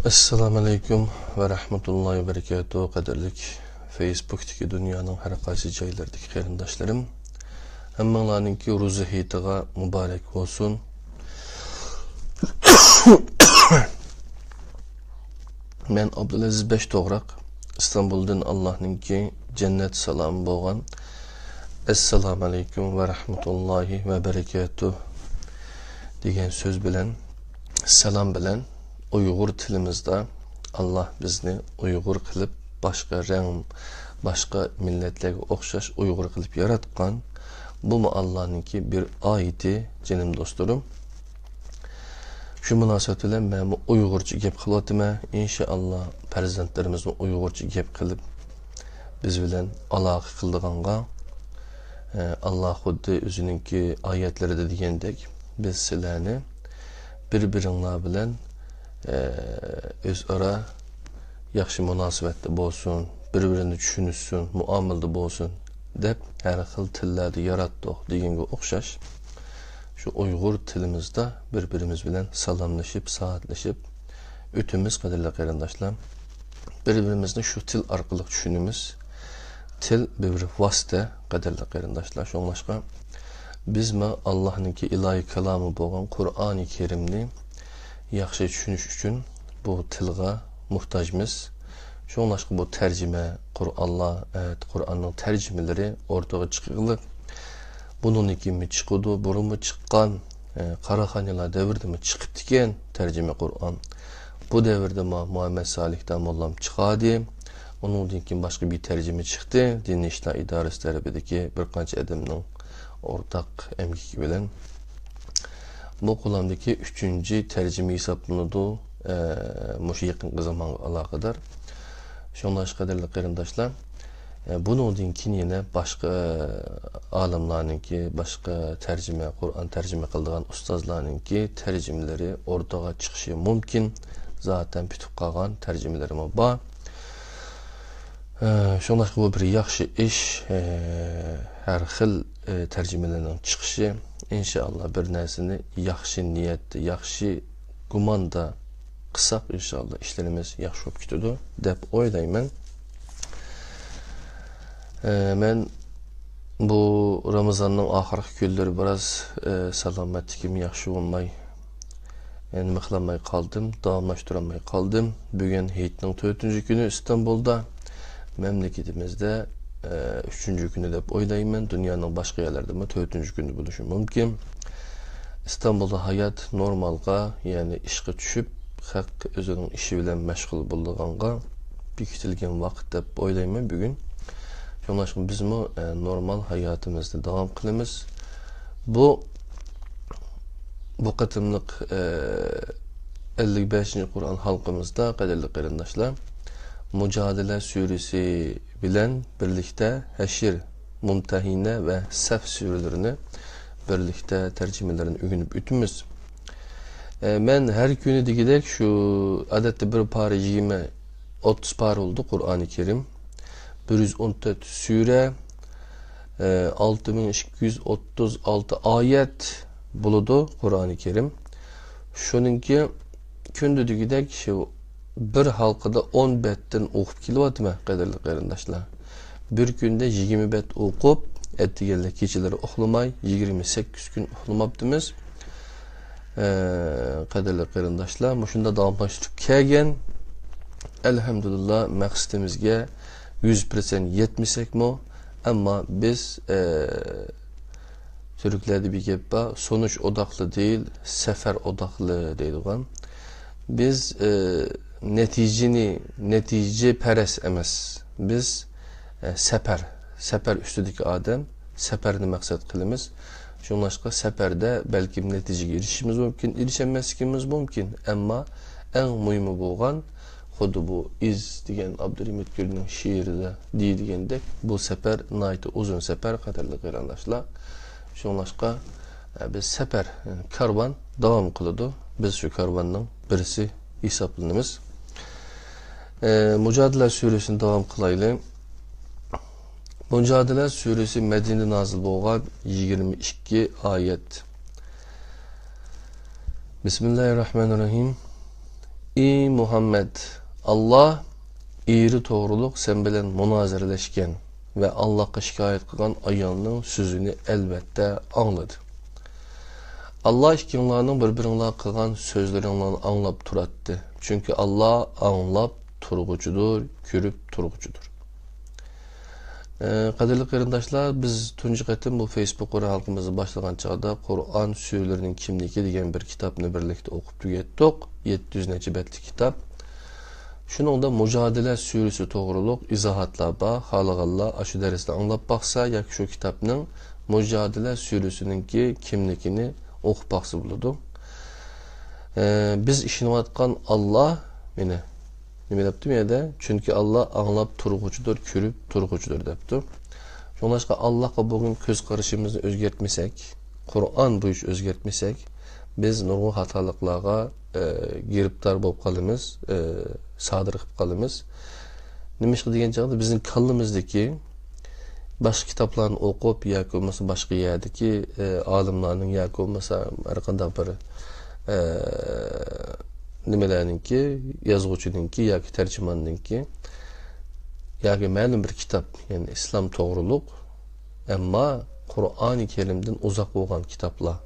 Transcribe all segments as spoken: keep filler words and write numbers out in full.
ئەسسالامۇئەلەيكۇم ۋە رەھمەتۇللاھى ۋە بەرىكاتۇھ. قەدىرلىك فېيسبۇكتىكى دۇنيانىڭ ھەر قايسى جايلىرىدىكى قېرىنداشلىرىم، ھەممىڭلارنىڭكى روزا ھېيتىغا مۇبارەك بولسۇن. مەن ئابدۇلئەزىز بەش توغراق، ئىستانبۇلدىن. ئاللاھنىڭكى جەننەت سالامى بولغان «ئەسسالامۇئەلەيكۇم ۋە رەھمەتۇللاھى ۋە بەرىكاتۇھ» دېگەن سۆز بىلەن، سالام بىلەن ئۇيغۇر تىلىمىزدا، ئاللاھ بىزنى ئۇيغۇر قىلىپ، باشقا رەڭ، باشقا مىللەتلەرگە ئوخشاش ئۇيغۇر قىلىپ ياراتقان. بۇمۇ ئاللاھنىڭكى بىر ئايىتى، جېنىم دوستلىرىم. شۇ مۇناسىۋەت بىلەن مەنمۇ ئۇيغۇرچە گەپ قىلىۋاتىمەن. ئىنشائاللا، پەرزەنتلىرىمىزمۇ ئۇيغۇرچە گەپ قىلىپ، بىز بىلەن ئالاقە قىلىدىغانغا، ئە، ئاللا خۇددى ئۆزىنىڭكى ئايەتلىرىدە دېگەندەك، بىز سىلەرنى بىر-بىرىڭلار بىلەن، ئە، ئۆزئارا ياخشى مۇناسىۋەتتە بولسۇن، بىر-بىرىنى چۈشىنىشسۇن، مۇئامىلىدە بولسۇن دەپ، ھەر خىل تىللاردا ياراتتۇق دېگەنگە ئوخشاش، شۇ ئۇيغۇر تىلىمىزدا بىر-بىرىمىز بىلەن سالاملىشىپ، سائەتلىشىپ ئۆتىمىز، قەدىرلىك قېرىنداشلار. بىر-بىرىمىزنى شۇ تىل ئارقىلىق چۈشىنىمىز. تىل بىر ۋاسىتە، قەدىرلىك قېرىنداشلار. شۇڭلاشقا بىزمۇ ئاللاھنىڭكى ئىلاھىي كالامى بولغان قۇرئانى كەرىمنى ياخشى چۈشىنىش ئۈچۈن بۇ تىلغا موھتاجمىز. شۇڭلاشقا بۇ تەرجىمە، قۇرئانلار، ئە، قۇرئاننىڭ تەرجىمىلىرى ئورتىغا چىققىلى، بۇنىڭدىن كېيىنمۇ چىقىدۇ، بۇرۇنمۇ چىققان، ئە، قاراخانىيلار دەۋرىدىمۇ چىقىپتىكەن تەرجىمە قۇرئان. بۇ دەۋردىمۇ مۇھەممەد سالىھ داموللام چىقاردى. ئۇنىڭدىن كېيىن باشقا بىر تەرجىمە چىقتى. دىنىي ئىشلار ئىدارىسى تەرىپىدىكى بىر قانچە ئادەمنىڭ ئورتاق ئەمگىكى بىلەن. بۇ قولامدىكى ئۈچىنچى تەرجىمە ھېسابلىنىدۇ. ئە، مۇشۇ يېقىنقى زامانغا ئالاقىدار. شۇڭلاشقا، قەدىرلىك قېرىنداشلار، ئە، بۇنىڭدىن كېيىن يەنە باشقا ئالىملارنىڭكى، باشقا تەرجىمە، قۇرئان تەرجىمە قىلىدىغان ئۇستازلارنىڭكى تەرجىمىلىرى ئورتىغا چىقىشى مۇمكىن. زاتەن پۈتۈپ قالغان تەرجىمىلىرىمۇ بار. ئە، شۇڭلاشقا بۇ بىر ياخشى ئىش. ئە، ھەر خىل، ئە، تەرجىمىلەرنىڭ چىقىشى، ئىنشائاللا، بىر نەرسىنى ياخشى نىيەتتە، ياخشى گۇماندا قىلساق، ئىنشائاللا، ئىشلىرىمىز ياخشى بولۇپ كېتىدۇ دەپ ئويلايمەن. ئە، مەن بۇ رامىزاننىڭ ئاخىرقى كۈنلىرى بىراز، ئە، سالامەتلىكىم ياخشى بولماي، يەنە نېمە قىلالماي قالدىم، داۋاملاشتۇرالماي قالدىم. بۈگۈن ھېيتنىڭ تۆتىنچى كۈنى ئىستانبۇلدا، مەملىكىتىمىزدە، ئە، ئۈچىنچى كۈنى دەپ ئويلايمەن. دۇنيانىڭ باشقا يەرلىرىدىمۇ تۆتىنچى كۈنى بولۇشى مۇمكىن. ئىستانبۇلدا ھايات نورمالغا، يەنى ئىشقا چۈشۈپ، خەق ئۆزىنىڭ ئىشى بىلەن مەشغۇل بولىدىغانغا بېكىتىلگەن ۋاقىت دەپ ئويلايمەن بۈگۈن. شۇڭلاشقا بىزمۇ، ئە، نورمال ھاياتىمىزنى داۋام قىلىمىز. بۇ، بۇ قېتىملىق، ئە، ئەللىك بەشىنچى قۇرئان ھالقىمىزدا، قەدىرلىك قېرىنداشلار، مۇجادىلە سۈرىسى بىلەن بىرلىكتە ھەشر، مۇمتەھىنە ۋە سەف سۈرىلىرىنى بىرلىكتە تەرجىمىلىرىنى ئۆگىنىپ ئۆتىمىز. ئە، مەن ھەر كۈنى دېگۈدەك شۇ، ئادەتتە بىر پارە يىگىرمە، ئوتتۇز پارە بولىدۇ قۇرئانى كەرىم. بىر يۈز ئون تۆت سۈرە، ئە، ئالتە مىڭ ئىككى يۈز ئوتتۇز ئالتە ئايەت بولىدۇ قۇرئانى كەرىم. شۇنىڭكى كۈندە دېگۈدەك شۇ بىر ھالقىدا ئون بەتتىن ئوقۇپ كېلىۋاتىمەن، قەدىرلىك قېرىنداشلار. بىر كۈندە يىگىرمە بەت ئوقۇپ، ئەتىگەنلەر كېچىلىرى ئۇخلىماي، يىگىرمە سەككىز كۈن ئۇخلىماپتىمىز. ئە، قەدىرلىك قېرىنداشلار، مۇشۇنداق داۋاملاشتۇرۇپ كەلگەن. ئەلھەمدۇلىللا، مەقسىتىمىزگە يۈز پىرسەنت يەتمىسەكمۇ، ئەمما بىز، ئە، تۈركلەردە بىر گەپ بار، «سونۇچ ئوداقلى دېيىل، سەپەر ئوداقلى» دەيدىغان. بىز، ئە، نەتىجىنى، نەتىجىپەرەس ئەمەس. بىز، ئە، سەپەر، سەپەر ئۈستىدىكى ئادەم، سەپەرنى مەقسەت قىلىمىز. شۇڭلاشقا سەپەردە بەلكىم نەتىجىگە ئېرىشىشىمىز مۇمكىن، ئېرىشەلمەسلىكىمىز مۇمكىن. ئەمما ئەڭ مۇھىمى بولغان، خۇددى بۇ ئىز دېگەن ئابدۇرېھىم ئۆتكۈرنىڭ شېئىرىدا دېيىلگەندەك، بۇ سەپەر ناھايىتى ئۇزۇن سەپەر، قەدىرلىك قېرىنداشلار. شۇڭلاشقا، ئە، بىز سەپەر، ئە، كارۋان داۋام قىلىدۇ. بىز شۇ كارۋاننىڭ بىرسى ھېسابلىنىمىز. ئە، مۇجادىلە سۈرىسىنى داۋام قىلايلى. مۇجادىلە سۈرىسى مەدىنىدە نازىل بولغان، يىگىرمە ئىككى ئايەت. بىسمىللاھىررەھمانىررەھىم. ئى مۇھەممەد، ئاللا ئېرى توغرۇلۇق سەن بىلەن مۇنازىرىلەشكەن ۋە ئاللاغا شىكايەت قىلغان ئايالنىڭ سۆزىنى ئەلۋەتتە ئاڭلىدى. ئاللا ئىككىڭلارنىڭ بىر-بىرىڭلار قىلغان سۆزلىرىڭلارنى ئاڭلاپ تۇراتتى. چۈنكى ئاللا ئاڭلاپ تۇرغۇچىدۇر، كۆرۈپ تۇرغۇچىدۇر. ئە، قەدىرلىك قېرىنداشلار، بىز تۇنجى قېتىم بۇ فېيسبۇك ھالقىمىزنى باشلىغان چاغدا قۇرئان سۈرىلىرىنىڭ كىملىكى دېگەن بىر كىتابنى بىرلىكتە ئوقۇپ تۈگەتتۇق. يەتتە يۈز نەچچە بەتلىك كىتاب. شۇنىڭدا مۇجادىلە سۈرىسى توغرۇلۇق ئىزاھاتلار بار. خالىغانلار ئاشۇ دەرسنى ئاڭلاپ باقسا ياكى شۇ كىتابنىڭ مۇجادىلە سۈرىسىنىڭكى كىملىكىنى ئوقۇپ باقسا بولىدۇ. ئە، بىز ئىشىنىۋاتقان ئاللا، مېنى نېمە دەپتۇ بۇ يەردە؟ چۈنكى ئاللا ئاڭلاپ تۇرغۇچىدۇر، كۆرۈپ تۇرغۇچىدۇر دەپتۇ. شۇڭلاشقا ئاللاغا بولغان كۆز قارىشىمىزنى ئۆزگەرتمىسەك، قۇرئان بويىچە ئۆزگەرتمىسەك، بىز نۇرغۇن خاتالىقلارغا، ئە، گىرىپتار بولۇپ قالىمىز، ئە، سادىر قىلىپ قالىمىز. نېمىشقا دېگەن چاغدا بىزنىڭ كاللىمىزدىكى باشقا كىتابلارنى ئوقۇپ ياكى بولمىسا باشقا يەردىكى، ئە، ئالىملارنىڭ ياكى بولمىسا ھەر قانداق بىر، ئە، نېمىلەرنىڭكى، يازغۇچىنىڭكى ياكى تەرجىماننىڭكى ياكى مەلۇم بىر كىتاب، يەنى ئىسلام توغرۇلۇق، ئەمما قۇرئانى كەرىمدىن ئۇزاق بولغان كىتابلار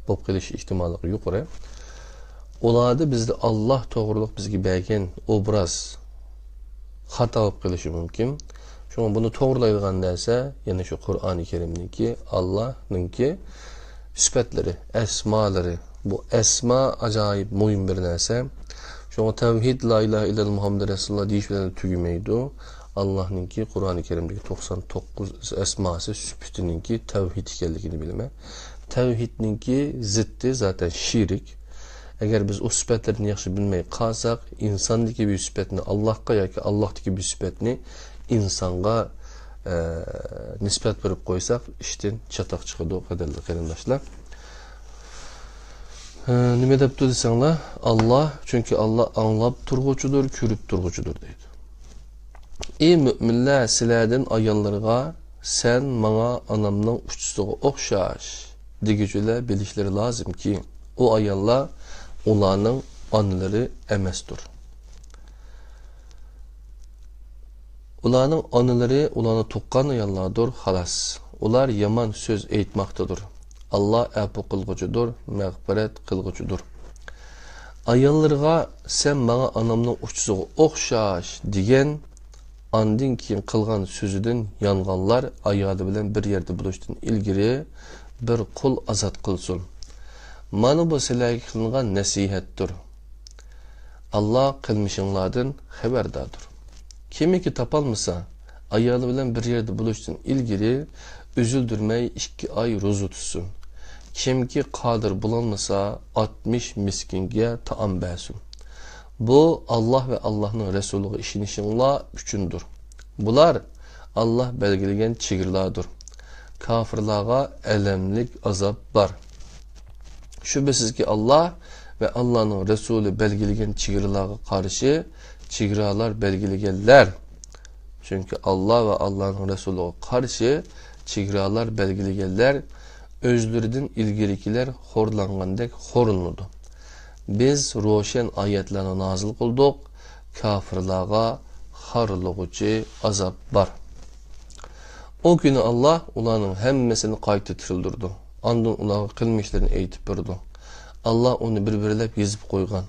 بولۇپ قېلىش ئېھتىماللىقى يۇقىرى. ئۇلاردا بىزدە ئاللا توغرۇلۇق بىزگە بەرگەن ئوبراز خاتا بولۇپ قېلىشى مۇمكىن. شۇڭا بۇنى توغرىلايدىغان نەرسە يەنە شۇ قۇرئانى كەرىمنىڭكى، ئاللانىڭكى سۈپەتلىرى، ئەسمالىرى. بۇ ئەسما ئاجايىپ مۇھىم بىر نەرسە. شۇڭا تەۋھىد، لا ئىلاھە ئىللەللا مۇھەممەدۇر رەسۇلۇللا دېيىش بىلەن تۈگىمەيدۇ. ئاللانىڭكى قۇرئانى كەرىمدىكى توقسان توققۇز ئەسماسى، سۈپىتىنىڭكى تەۋھىد ئىكەنلىكىنى بىلىمەن. تەۋھىدنىڭكى زىتى زاتەن شىرك. ئەگەر بىز ئۇ سۈپەتلەرنى ياخشى بىلمەي قالساق، ئىنساندىكى بىر سۈپەتنى ئاللاغا ياكى ئاللاھتىكى بىر سۈپەتنى ئىنسانغا، ئە، نىسبەت بېرىپ قويساق، ئىشتىن چاتاق چىقىدۇ، قەدىرلىك قېرىنداشلار. ئە، نېمە دەپتۇ دېسەڭلار، ئاللا، چۈنكى ئاللا ئاڭلاپ تۇرغۇچىدۇر، كۆرۈپ تۇرغۇچىدۇر دەيدۇ. ئى مۆمىنلەر، سىلەردىن ئاياللىرىغا، سەن ماڭا ئانامنىڭ ئۇچىسىغا ئوخشاش دېگۈچىلەر بىلىشلىرى لازىمكى، ئۇ ئاياللار ئۇلارنىڭ ئانىلىرى ئەمەستۇر. ئۇلارنىڭ ئانىلىرى ئۇلارنى تۇغقان ئاياللاردۇر، خالاس. ئۇلار يامان سۆز ئېيتماقتىدۇر. ئاللا ئەپۇ قىلغۇچىدۇر، مەغپىرەت قىلغۇچىدۇر. ئاياللىرىغا، سەن ماڭا ئانامنىڭ ئۇچىسىغا ئوخشاش دېگەن، ئاندىن كېيىن قىلغان سۆزىدىن يانغانلار ئايالى بىلەن بىر يەردە بولۇشتىن ئىلگىرى بىر قۇل ئازاد قىلسۇن. مانا بۇ سىلەرگە قىلىنغان نەسىھەتتۇر. ئاللا قىلمىشىڭلاردىن خەۋەرداردۇر. كىمكى تاپالمىسا، ئايالى بىلەن بىر يەردە بولۇشتىن ئىلگىرى ئۈزۈلدۈرمەي ئىككى ئاي روزا تۇتسۇن. كىمكى قادىر بولالمىسا، ئاتمىش مىسكىنگە تائام بەرسۇن. بۇ ئاللا ۋە ئاللانىڭ رەسۇلىغا ئىشىنىشىڭلار ئۈچۈندۇر. بۇلار ئاللا بەلگىلىگەن چېگرىلاردۇر. كاپىرلارغا ئەلەملىك ئازاب بار. شۈبھىسىزكى، ئاللا ۋە ئاللانىڭ رەسۇلى بەلگىلىگەن چېگرىلارغا قارشى چېگرالار بەلگىلىگەنلەر. چۈنكى ئاللا ۋە ئاللانىڭ رەسۇلىغا قارشى چېگرالار بەلگىلىگەنلەر ئۆزلىرىدىن ئىلگىرىكىلەر خورلانغاندەك خورلىنىدۇ. بىز روشەن ئايەتلەرنى نازىل قىلدۇق، كاپىرلارغا خارلىغۇچى ئازاب بار. ئۇ كۈنى ئاللا ئۇلارنىڭ ھەممىسىنى قايتا تىرىلدۈرىدۇ. ئاندىن ئۇلارغا قىلمىشلىرىنى ئېيتىپ بېرىدۇ. ئاللا ئۇنى بىر-بىرلەپ يېزىپ قويغان.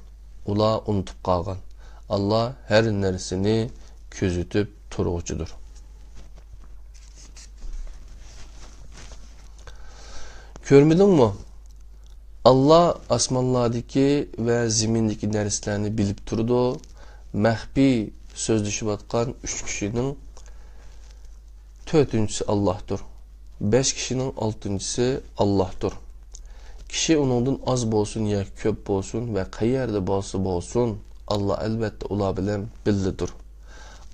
ئۇلار ئۇنتۇپ قالغان. ئاللا ھەر نەرسىنى كۆزىتىپ تۇرغۇچىدۇر. كۆرمىدىڭمۇ؟ ئاللا ئاسمانلاردىكى ۋە زېمىندىكى نەرسىلەرنى بىلىپ تۇرىدۇ. مەخپىي سۆزلىشىۋاتقان ئۈچ كىشىنىڭ تۆتىنچىسى ئاللاھتۇر. بەش كىشىنىڭ ئالتىنچىسى ئاللاھتۇر. كىشى ئۇنىڭدىن ئاز بولسۇن ياكى كۆپ بولسۇن ۋە قەيەردە بولسا بولسۇن، ئاللا ئەلۋەتتە ئۇلار بىلەن بىللىدۇر.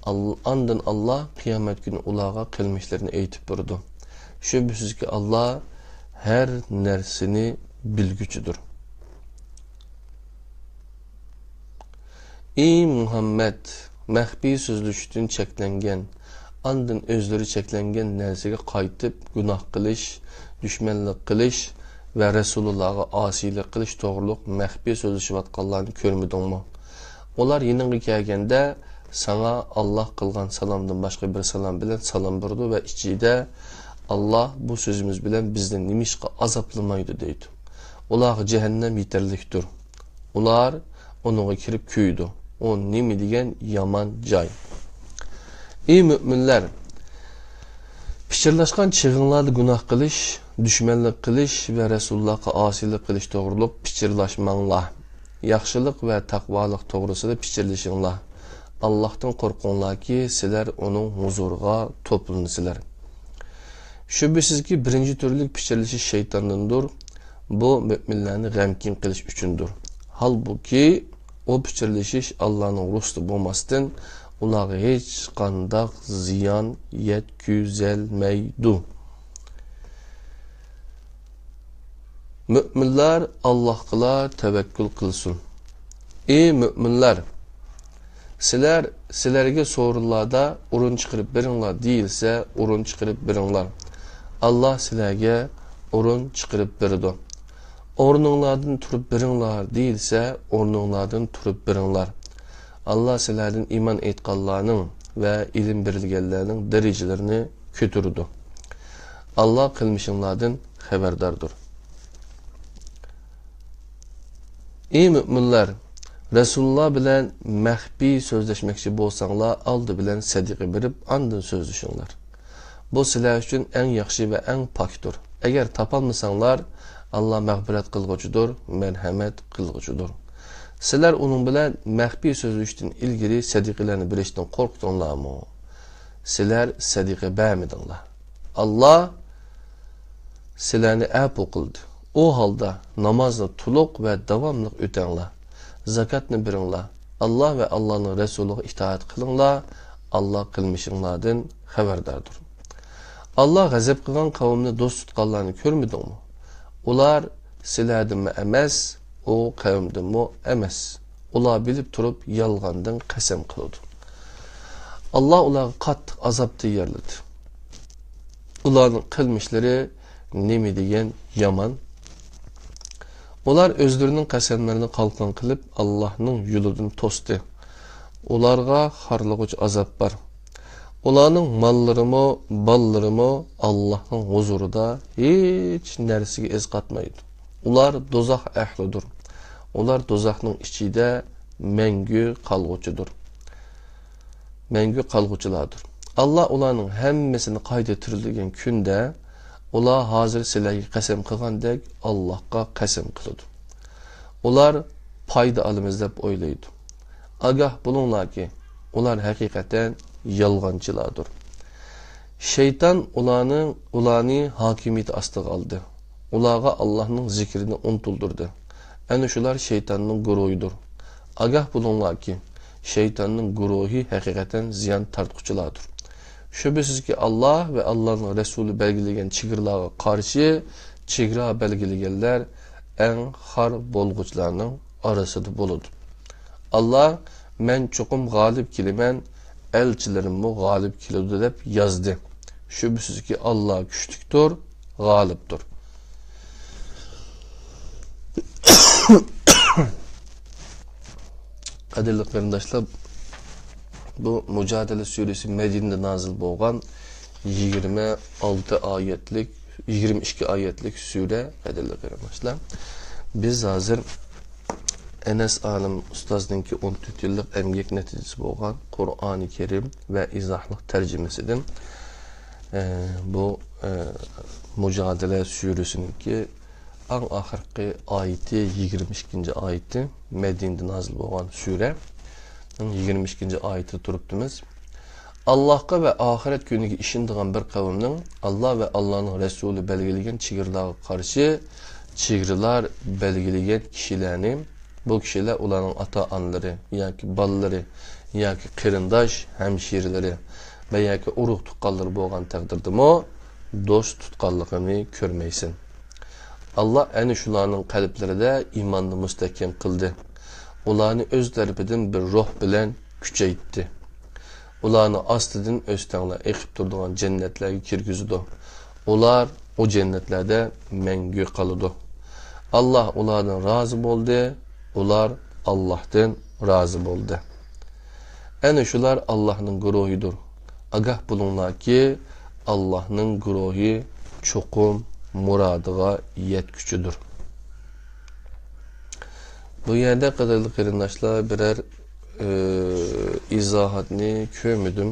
ئال-، ئاندىن ئاللا قىيامەت كۈنى ئۇلارغا قىلمىشلىرىنى ئېيتىپ بېرىدۇ. شۈبھىسىزكى، ئاللا ھەر نەرسىنى بىلگۈچىدۇر. ئى مۇھەممەد، مەخپىي سۆزلىشىشتىن چەكلەنگەن، ئاندىن ئۆزلىرى چەكلەنگەن نەرسىگە قايتىپ گۇناھ قىلىش، دۈشمەنلىك قىلىش ۋە رەسۇلۇللاغا ئاسىيلىق قىلىش توغرۇلۇق مەخپىي سۆزلىشىۋاتقانلارنى كۆرمىدىڭمۇ؟ ئۇلار يېنىڭغا كەلگەندە، ساڭا ئاللاھ قىلغان سالامدىن باشقا بىر سالام بىلەن سالام بېرىدۇ ۋە ئىچىدە، «ئاللاھ بۇ سۆزىمىز بىلەن بىزنى نېمىشقا ئازابلىمايدۇ؟» دەيدۇ. ئۇلارغا جەھەننەم يېتەرلىكتۇر. ئۇلار ئۇنىڭغا كىرىپ كۆيىدۇ. ئۇ نېمە دېگەن يامان جاي! ئى مۆمىنلەر! پىچىرلاشقان چېغىڭلاردا گۇناھ قىلىش، دۈشمەنلىك قىلىش ۋە رەسۇلۇللاھقا ئاسىيلىق قىلىش توغرۇلۇق پىچىرلاشماڭلار. ياخشىلىق ۋە تەقۋالىق توغرىسىدا پىچىرلىشىڭلار. ئاللاھتىن قورقۇڭلاركى، سىلەر ئۇنىڭ ھۇزۇرىغا توپلىنىسىلەر. شۈبھىسىزكى، بىرىنچى تۈرلۈك پىچىرلىشىش شەيتاندىندۇر. بۇ مۆمىنلەرنى غەمكىن قىلىش ئۈچۈندۇر. ھالبۇكى، ئۇ پىچىرلىشىش ئاللانىڭ رۇخسىتى بولماستىن، ئۇلارغا ھېچقانداق زىيان يەتكۈزەلمەيدۇ. مۆمىنلەر ئاللاھقىلا تەۋەككۈل قىلسۇن. ئى مۆمىنلەر! سىلەر، سىلەرگە سورۇنلاردا «ئورۇن چىقىرىپ بېرىڭلار» دېيىلسە، ئورۇن چىقىرىپ بېرىڭلار. ئاللاھ سىلەرگە ئورۇن چىقىرىپ بېرىدۇ. «ئورنۇڭلاردىن تۇرۇپ بېرىڭلار» دېيىلسە، ئورنۇڭلاردىن تۇرۇپ بېرىڭلار. ئاللاھ سىلەردىن ئىمان ئېيتقانلارنىڭ ۋە ئىلىم بېرىلگەنلەرنىڭ دەرىجىلىرىنى كۆتۈرىدۇ. ئاللاھ قىلمىشىڭلاردىن خەۋەرداردۇر. ئى مۆمىنلەر! رەسۇلۇللا بىلەن مەخپىي سۆزلەشمەكچى بولساڭلار، ئالدى بىلەن سەدىقە بېرىپ، ئاندىن سۆزلىشىڭلار. بۇ سىلەر ئۈچۈن ئەڭ ياخشى ۋە ئەڭ پاكتۇر. ئەگەر تاپالمىساڭلار، ئاللا مەغپىرەت قىلغۇچىدۇر، مەرھەمەت قىلغۇچىدۇر. سىلەر ئۇنىڭ بىلەن مەخپىي سۆزلىشىشتىن ئىلگىرى سەدىقىلەرنى بېرىشتىن قورقتۇڭلارمۇ؟ سىلەر سەدىقە بەرمىدىڭلار. ئاللا سىلەرنى ئەپۇ قىلدى. ئۇ ھالدا نامازنى تولۇق ۋە داۋاملىق ئۆتەڭلار. زاكاتنى بېرىڭلار. ئاللا ۋە ئاللانىڭ رەسۇلىغا ئىتائەت قىلىڭلار. ئاللا قىلمىشىڭلاردىن خەۋەرداردۇر. ئاللا غەزەپ قىلغان قەۋمنى دوست تۇتقانلارنى كۆرمىدىڭمۇ؟ ئۇلار سىلەردىنمۇ ئەمەس، ئۇ قەۋمدىنمۇ ئەمەس. ئۇلار بىلىپ تۇرۇپ يالغاندىن قەسەم قىلىدۇ. ئاللا ئۇلارغا قاتتىق ئازاب تەييارلىدى. ئۇلارنىڭ قىلمىشلىرى نېمە دېگەن يامان! ئۇلار ئۆزلىرىنىڭ قەسەملىرىنى قالقان قىلىپ، ئاللانىڭ يولىدىن توستى. ئۇلارغا خارلىغۇچى ئازاب بار. ئۇلارنىڭ ماللىرىمۇ، بالىلىرىمۇ ئاللانىڭ ھۇزۇرىدا ھېچ نەرسىگە ئىز قاتمايدۇ. ئۇلار دوزاخ ئەھلىدۇر. ئۇلار دوزاخنىڭ ئىچىدە مەڭگۈ قالغۇچىدۇر. مەڭگۈ قالغۇچىلاردۇر. ئاللا ئۇلارنىڭ ھەممىسىنى قايتا تىرىلدۈرگەن كۈندە، ئۇلار ھازىر سىلەرگە قەسەم قىلغاندەك ئاللاغا قەسەم قىلىدۇ. ئۇلار پايدا ئالىمىز دەپ ئويلايدۇ. ئاگاھ بولۇڭلاركى، ئۇلار ھەقىقەتەن يالغانچىلاردۇر. شەيتان ئۇلارنى، ئۇلارنى ھاكىمىيىتى ئاستىغا ئالدى. ئۇلارغا ئاللاھنىڭ زىكرىنى ئۇنتۇلدۇردى. ئەنە شۇلار شەيتاننىڭ گۇرۇھىدۇر. ئاگاھ بولۇڭلاركى، شەيتاننىڭ گۇرۇھى ھەقىقەتەن زىيان تارتقۇچىلاردۇر. شۈبھىسىزكى، ئاللا ۋە ئاللانىڭ رەسۇلى بەلگىلىگەن چېگرىلارغا قارشى چېگرا بەلگىلىگەنلەر ئەڭ خار بولغۇچىلارنىڭ ئارىسىدا بولىدۇ. ئاللا، «مەن چوقۇم غالىب كېلىمەن، ئەلچىلىرىممۇ غالىب كېلىدۇ» دەپ يازدى. شۈبھىسىزكى، ئاللا كۈچلۈكتۇر، غالىبتۇر. قەدىرلىك قېرىنداشلار، بۇ مۇجادىلە سۈرىسى مەدىنىدە نازىل بولغان يىگىرمە ئالتە ئايەتلىك، يىگىرمە ئىككى ئايەتلىك سۈرە، قەدىرلىك قېرىنداشلار. بىز ھازىر ئەنەس ئالىم ئۇستازنىڭكى ئون تۆت يىللىق ئەمگەك نەتىجىسى بولغان قۇرئانى كەرىم ۋە ئىزاھلىق تەرجىمىسىدىن، ئە، بۇ، ئە، مۇجادىلە سۈرىسىنىڭكى ئەڭ ئاخىرقى ئايىتى، يىگىرمە ئىككىنچى ئايىتى، مەدىنىدە نازىل بولغان سۈرە، يىگىرمە ئىككىنچى ئايىتىدە تۇرۇپتىمىز. ئاللاھقا ۋە ئاخىرەت كۈنىگە ئىشىنىدىغان بىر قەۋمنىڭ ئاللا ۋە ئاللانىڭ رەسۇلى بەلگىلىگەن چېگرىلارغا قارشى چېگرىلار بەلگىلىگەن كىشىلەرنى، بۇ كىشىلەر ئۇلارنىڭ ئاتا-ئانىلىرى ياكى بالىلىرى ياكى قېرىنداش ھەمشىرىلىرى ۋە ياكى ئۇرۇق-تۇغقانلىرى بولغان تەقدىردىمۇ دوست تۇتقانلىقىنى كۆرمەيسەن. ئاللا ئەنە شۇلارنىڭ قەلبلىرىدە ئىماننى مۇستەھكەم قىلدى. ئۇلارنى ئۆز تەرىپىدىن بىر روھ بىلەن كۈچەيتتى. ئۇلارنى ئاستىدىن ئۆستەڭلەر ئېقىپ تۇرىدىغان جەننەتلەرگە كىرگۈزىدۇ. ئۇلار ئۇ جەننەتلەردە مەڭگۈ قالىدۇ. ئاللا ئۇلاردىن رازى بولدى، ئۇلار ئاللاھتىن رازى بولدى. ئەنە شۇلار ئاللاھنىڭ گۇرۇھىدۇر. ئاگاھ بولۇڭلاركى، ئاللاھنىڭ گۇرۇھى چوقۇم مۇرادىغا يەتكۈچىدۇر. بۇ يەردە، قەدىرلىك قېرىنداشلار، بىرەر، ئى، ئىزاھاتنى كۆرمىدىم.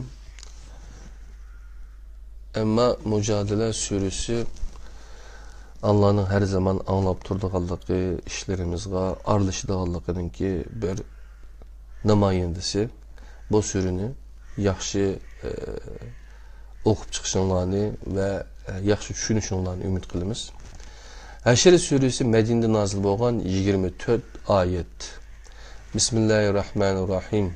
ئەمما مۇجادىلە سۈرىسى ئاللانىڭ ھەر زامان ئاڭلاپ تۇرىدىغانلىقى، ئىشلىرىمىزغا ئارىلىشىدىغانلىقىنىڭكى بىر نامايەندىسى. بۇ سۈرىنى ياخشى، ئى، ئوقۇپ چىقىشىڭلارنى ۋە، ئى، ياخشى چۈشىنىشىڭلارنى ئۈمىد قىلىمىز. ھەشر سۈرىسى مەدىنىدە نازىل بولغان، يىگىرمە تۆت ئايەت. بىسمىللاھىرراھمانىرراھىم.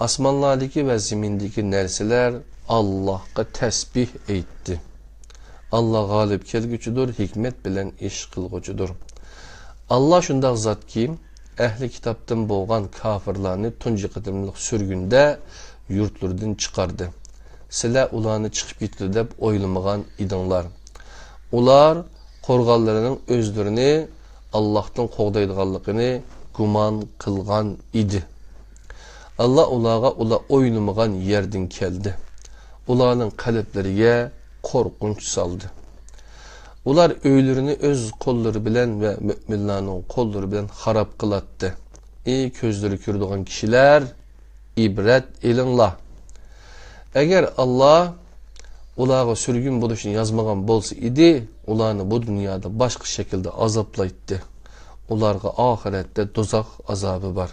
ئاسمانلاردىكى ۋە زېمىندىكى نەرسىلەر ئاللاھقا تەسبىھ ئېيتتى. ئاللا غالىب كەلگۈچىدۇر، ھېكمەت بىلەن ئىش قىلغۇچىدۇر. ئاللا شۇنداق زاتكى، ئەھلى كىتابتىن بولغان كاپىرلارنى تۇنجى قېتىملىق سۈرگۈندە يۇرتلىرىدىن چىقاردى. سىلەر ئۇلارنى چىقىپ كېتىدۇ دەپ ئويلىمىغان ئىدىڭلار. ئۇلار قورغانلىرىنىڭ ئۆزلىرىنى ئاللاھتىن قوغدايدىغانلىقىنى گۇمان قىلغان ئىدى. ئاللا ئۇلارغا ئۇلار ئويلىمىغان يەردىن كەلدى. ئۇلارنىڭ قەلبلىرىگە قورقۇنچ سالدى. ئۇلار ئۆيلىرىنى ئۆز قوللىرى بىلەن ۋە مۆمىنلارنىڭ قوللىرى بىلەن خاراب قىلاتتى. ئى كۆزلىرى كۆرىدىغان كىشىلەر، ئىبرەت ئېلىڭلار. ئەگەر ئاللا ئۇلارغا سۈرگۈن بولۇشنى يازمىغان بولسا ئىدى، ئۇلارنى بۇ دۇنيادا باشقا شەكىلدە ئازابلايتتى. ئۇلارغا ئاخىرەتتە دوزاخ ئازابى بار.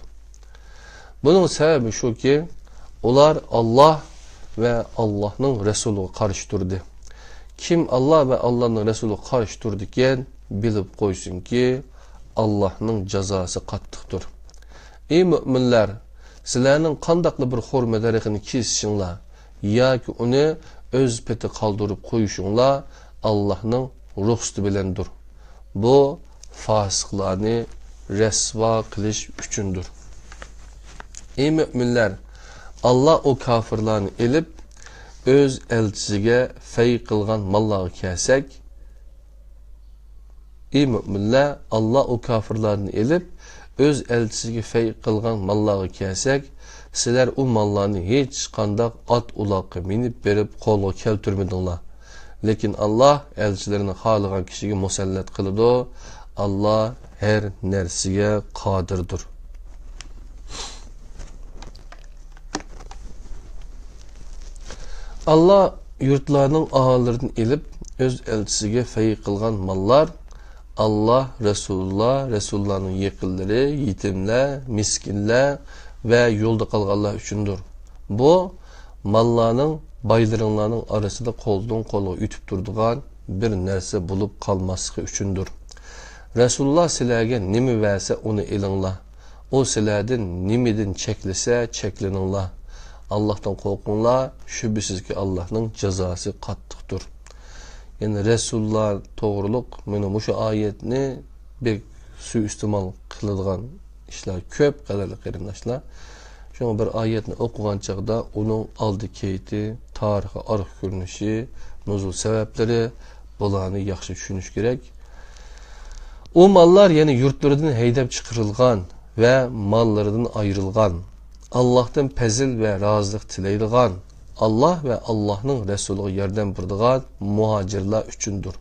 بۇنىڭ سەۋەبى شۇكى، ئۇلار ئاللا ۋە ئاللانىڭ رەسۇلىغا قارشى تۇردى. كىم ئاللا ۋە ئاللانىڭ رەسۇلىغا قارشى تۇرىدىكەن، بىلىپ قويسۇنكى، ئاللانىڭ جازاسى قاتتىقتۇر. ئى مۆمىنلەر، سىلەرنىڭ قانداقلا بىر خورما دەرىخىنى كېسىشىڭلار ياكى ئۇنى ئۆز پېتى قالدۇرۇپ قويۇشۇڭلار ئاللانىڭ رۇخسىتى بىلەندۇر. بۇ فاسىقلارنى رەسۋا قىلىش ئۈچۈندۇر. ئى مۆمىنلەر، ئاللا ئۇ كاپىرلارنى ئېلىپ، ئۆز ئەلچىسىگە پەي قىلغان ماللارغا كەلسەك، ئى مۆمىنلەر، ئاللا ئۇ كاپىرلارنى ئېلىپ، ئۆز ئەلچىسىگە پەي قىلغان ماللارغا كەلسەك، سىلەر ئۇ ماللارنى ھېچقانداق ئات-ئۇلاققا مىنىپ بېرىپ قولغا كەلتۈرمىدىڭلار. لېكىن ئاللا ئەلچىلىرىنى خالىغان كىشىگە مۇسەللەت قىلىدۇ. ئاللا ھەر نەرسىگە قادىردۇر. ئاللا يۇرتلارنىڭ ئاھالىلىرىدىن ئېلىپ، ئۆز ئەلچىسىگە پەي قىلغان ماللار، ئاللا، رەسۇلۇللا، رەسۇلۇللانىڭ يېقىنلىرى، يېتىملەر، مىسكىنلەر ۋە يولدا قالغانلار ئۈچۈندۇر. بۇ ماللارنىڭ بايلىرىڭلارنىڭ ئارىسىدا قولدىن قولغا ئۆتۈپ تۇرىدىغان بىر نەرسە بولۇپ قالماسلىقى ئۈچۈندۇر. رەسۇلۇللا سىلەرگە نېمە بەرسە، ئۇنى ئېلىڭلار. ئۇ سىلەردىن نېمىدىن چەكلىسە، چەكلىنىڭلار. ئاللاھتىن قورقۇڭلار، شۈبھىسىزكى، ئاللاھنىڭ جازاسى قاتتىقتۇر. يەنى رەسۇلۇللا توغرۇلۇق مانا مۇشۇ ئايەتنى بەك سۇيىئىستېمال قىلىدىغان ئىشلار كۆپ، قەدىرلىك قېرىنداشلار. شۇڭا بىر ئايەتنى ئوقۇغان چاغدا ئۇنىڭ ئالدى كېيىتى، تارىخىي ئارقا كۆرۈنۈشى، نۇزۇل سەۋەبلىرى، بۇلارنى ياخشى چۈشىنىش كېرەك. ئۇ ماللار يەنە يۇرتلىرىدىن ھەيدەپ چىقىرىلغان ۋە ماللىرىدىن ئايرىلغان، ئاللاھتىن پەزىل ۋە رازىلىق تىلەيدىغان، ئاللاھ ۋە ئاللاھنىڭ رەسۇلىغا ياردەم بېرىدىغان مۇھاجىرلار ئۈچۈندۇر.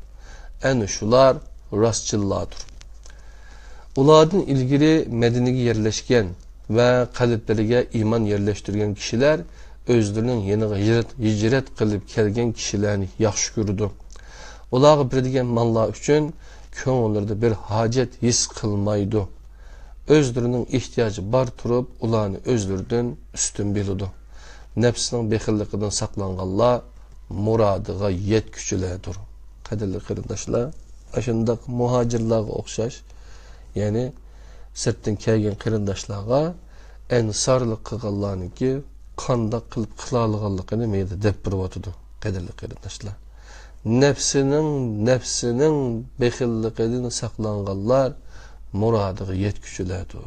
ئەنە شۇلار راستچىللاردۇر. ئۇلاردىن ئىلگىرى مەدىنىگە يەرلەشكەن ۋە قەلبلىرىگە ئىمان يەرلەشتۈرگەن كىشىلەر ئۆزلىرىنىڭ يېنىغا ھىجرەت، ھىجرەت قىلىپ كەلگەن كىشىلەرنى ياخشى كۆرىدۇ. ئۇلارغا بېرىدىگەن ماللار ئۈچۈن كۆڭۈللىرىدە بىر ھاجەت ھېس قىلمايدۇ. ئۆزلىرىنىڭ ئېھتىياجى بار تۇرۇپ، ئۇلارنى ئۆزلىرىدىن ئۈستۈن بىلىدۇ. نەپسىنىڭ بېخىللىقىدىن ساقلانغانلار مۇرادىغا يەتكۈچىلەردۇر. قەدىرلىك قېرىنداشلار، ئاشۇنداق مۇھاجىرلارغا ئوخشاش، يەنى سىرتتىن كەلگەن قېرىنداشلارغا ئەنسارلىق قىلغانلارنىڭكى قانداق قىلىپ قىلالىغانلىقىنى مەيدە دەپ بېرىۋاتىدۇ، قەدىرلىك قېرىنداشلار. نەپسىنىڭ، نەپسىنىڭ بېخىللىقىدىن ساقلانغانلار مۇرادىغا يەتكۈچىلەردۇر،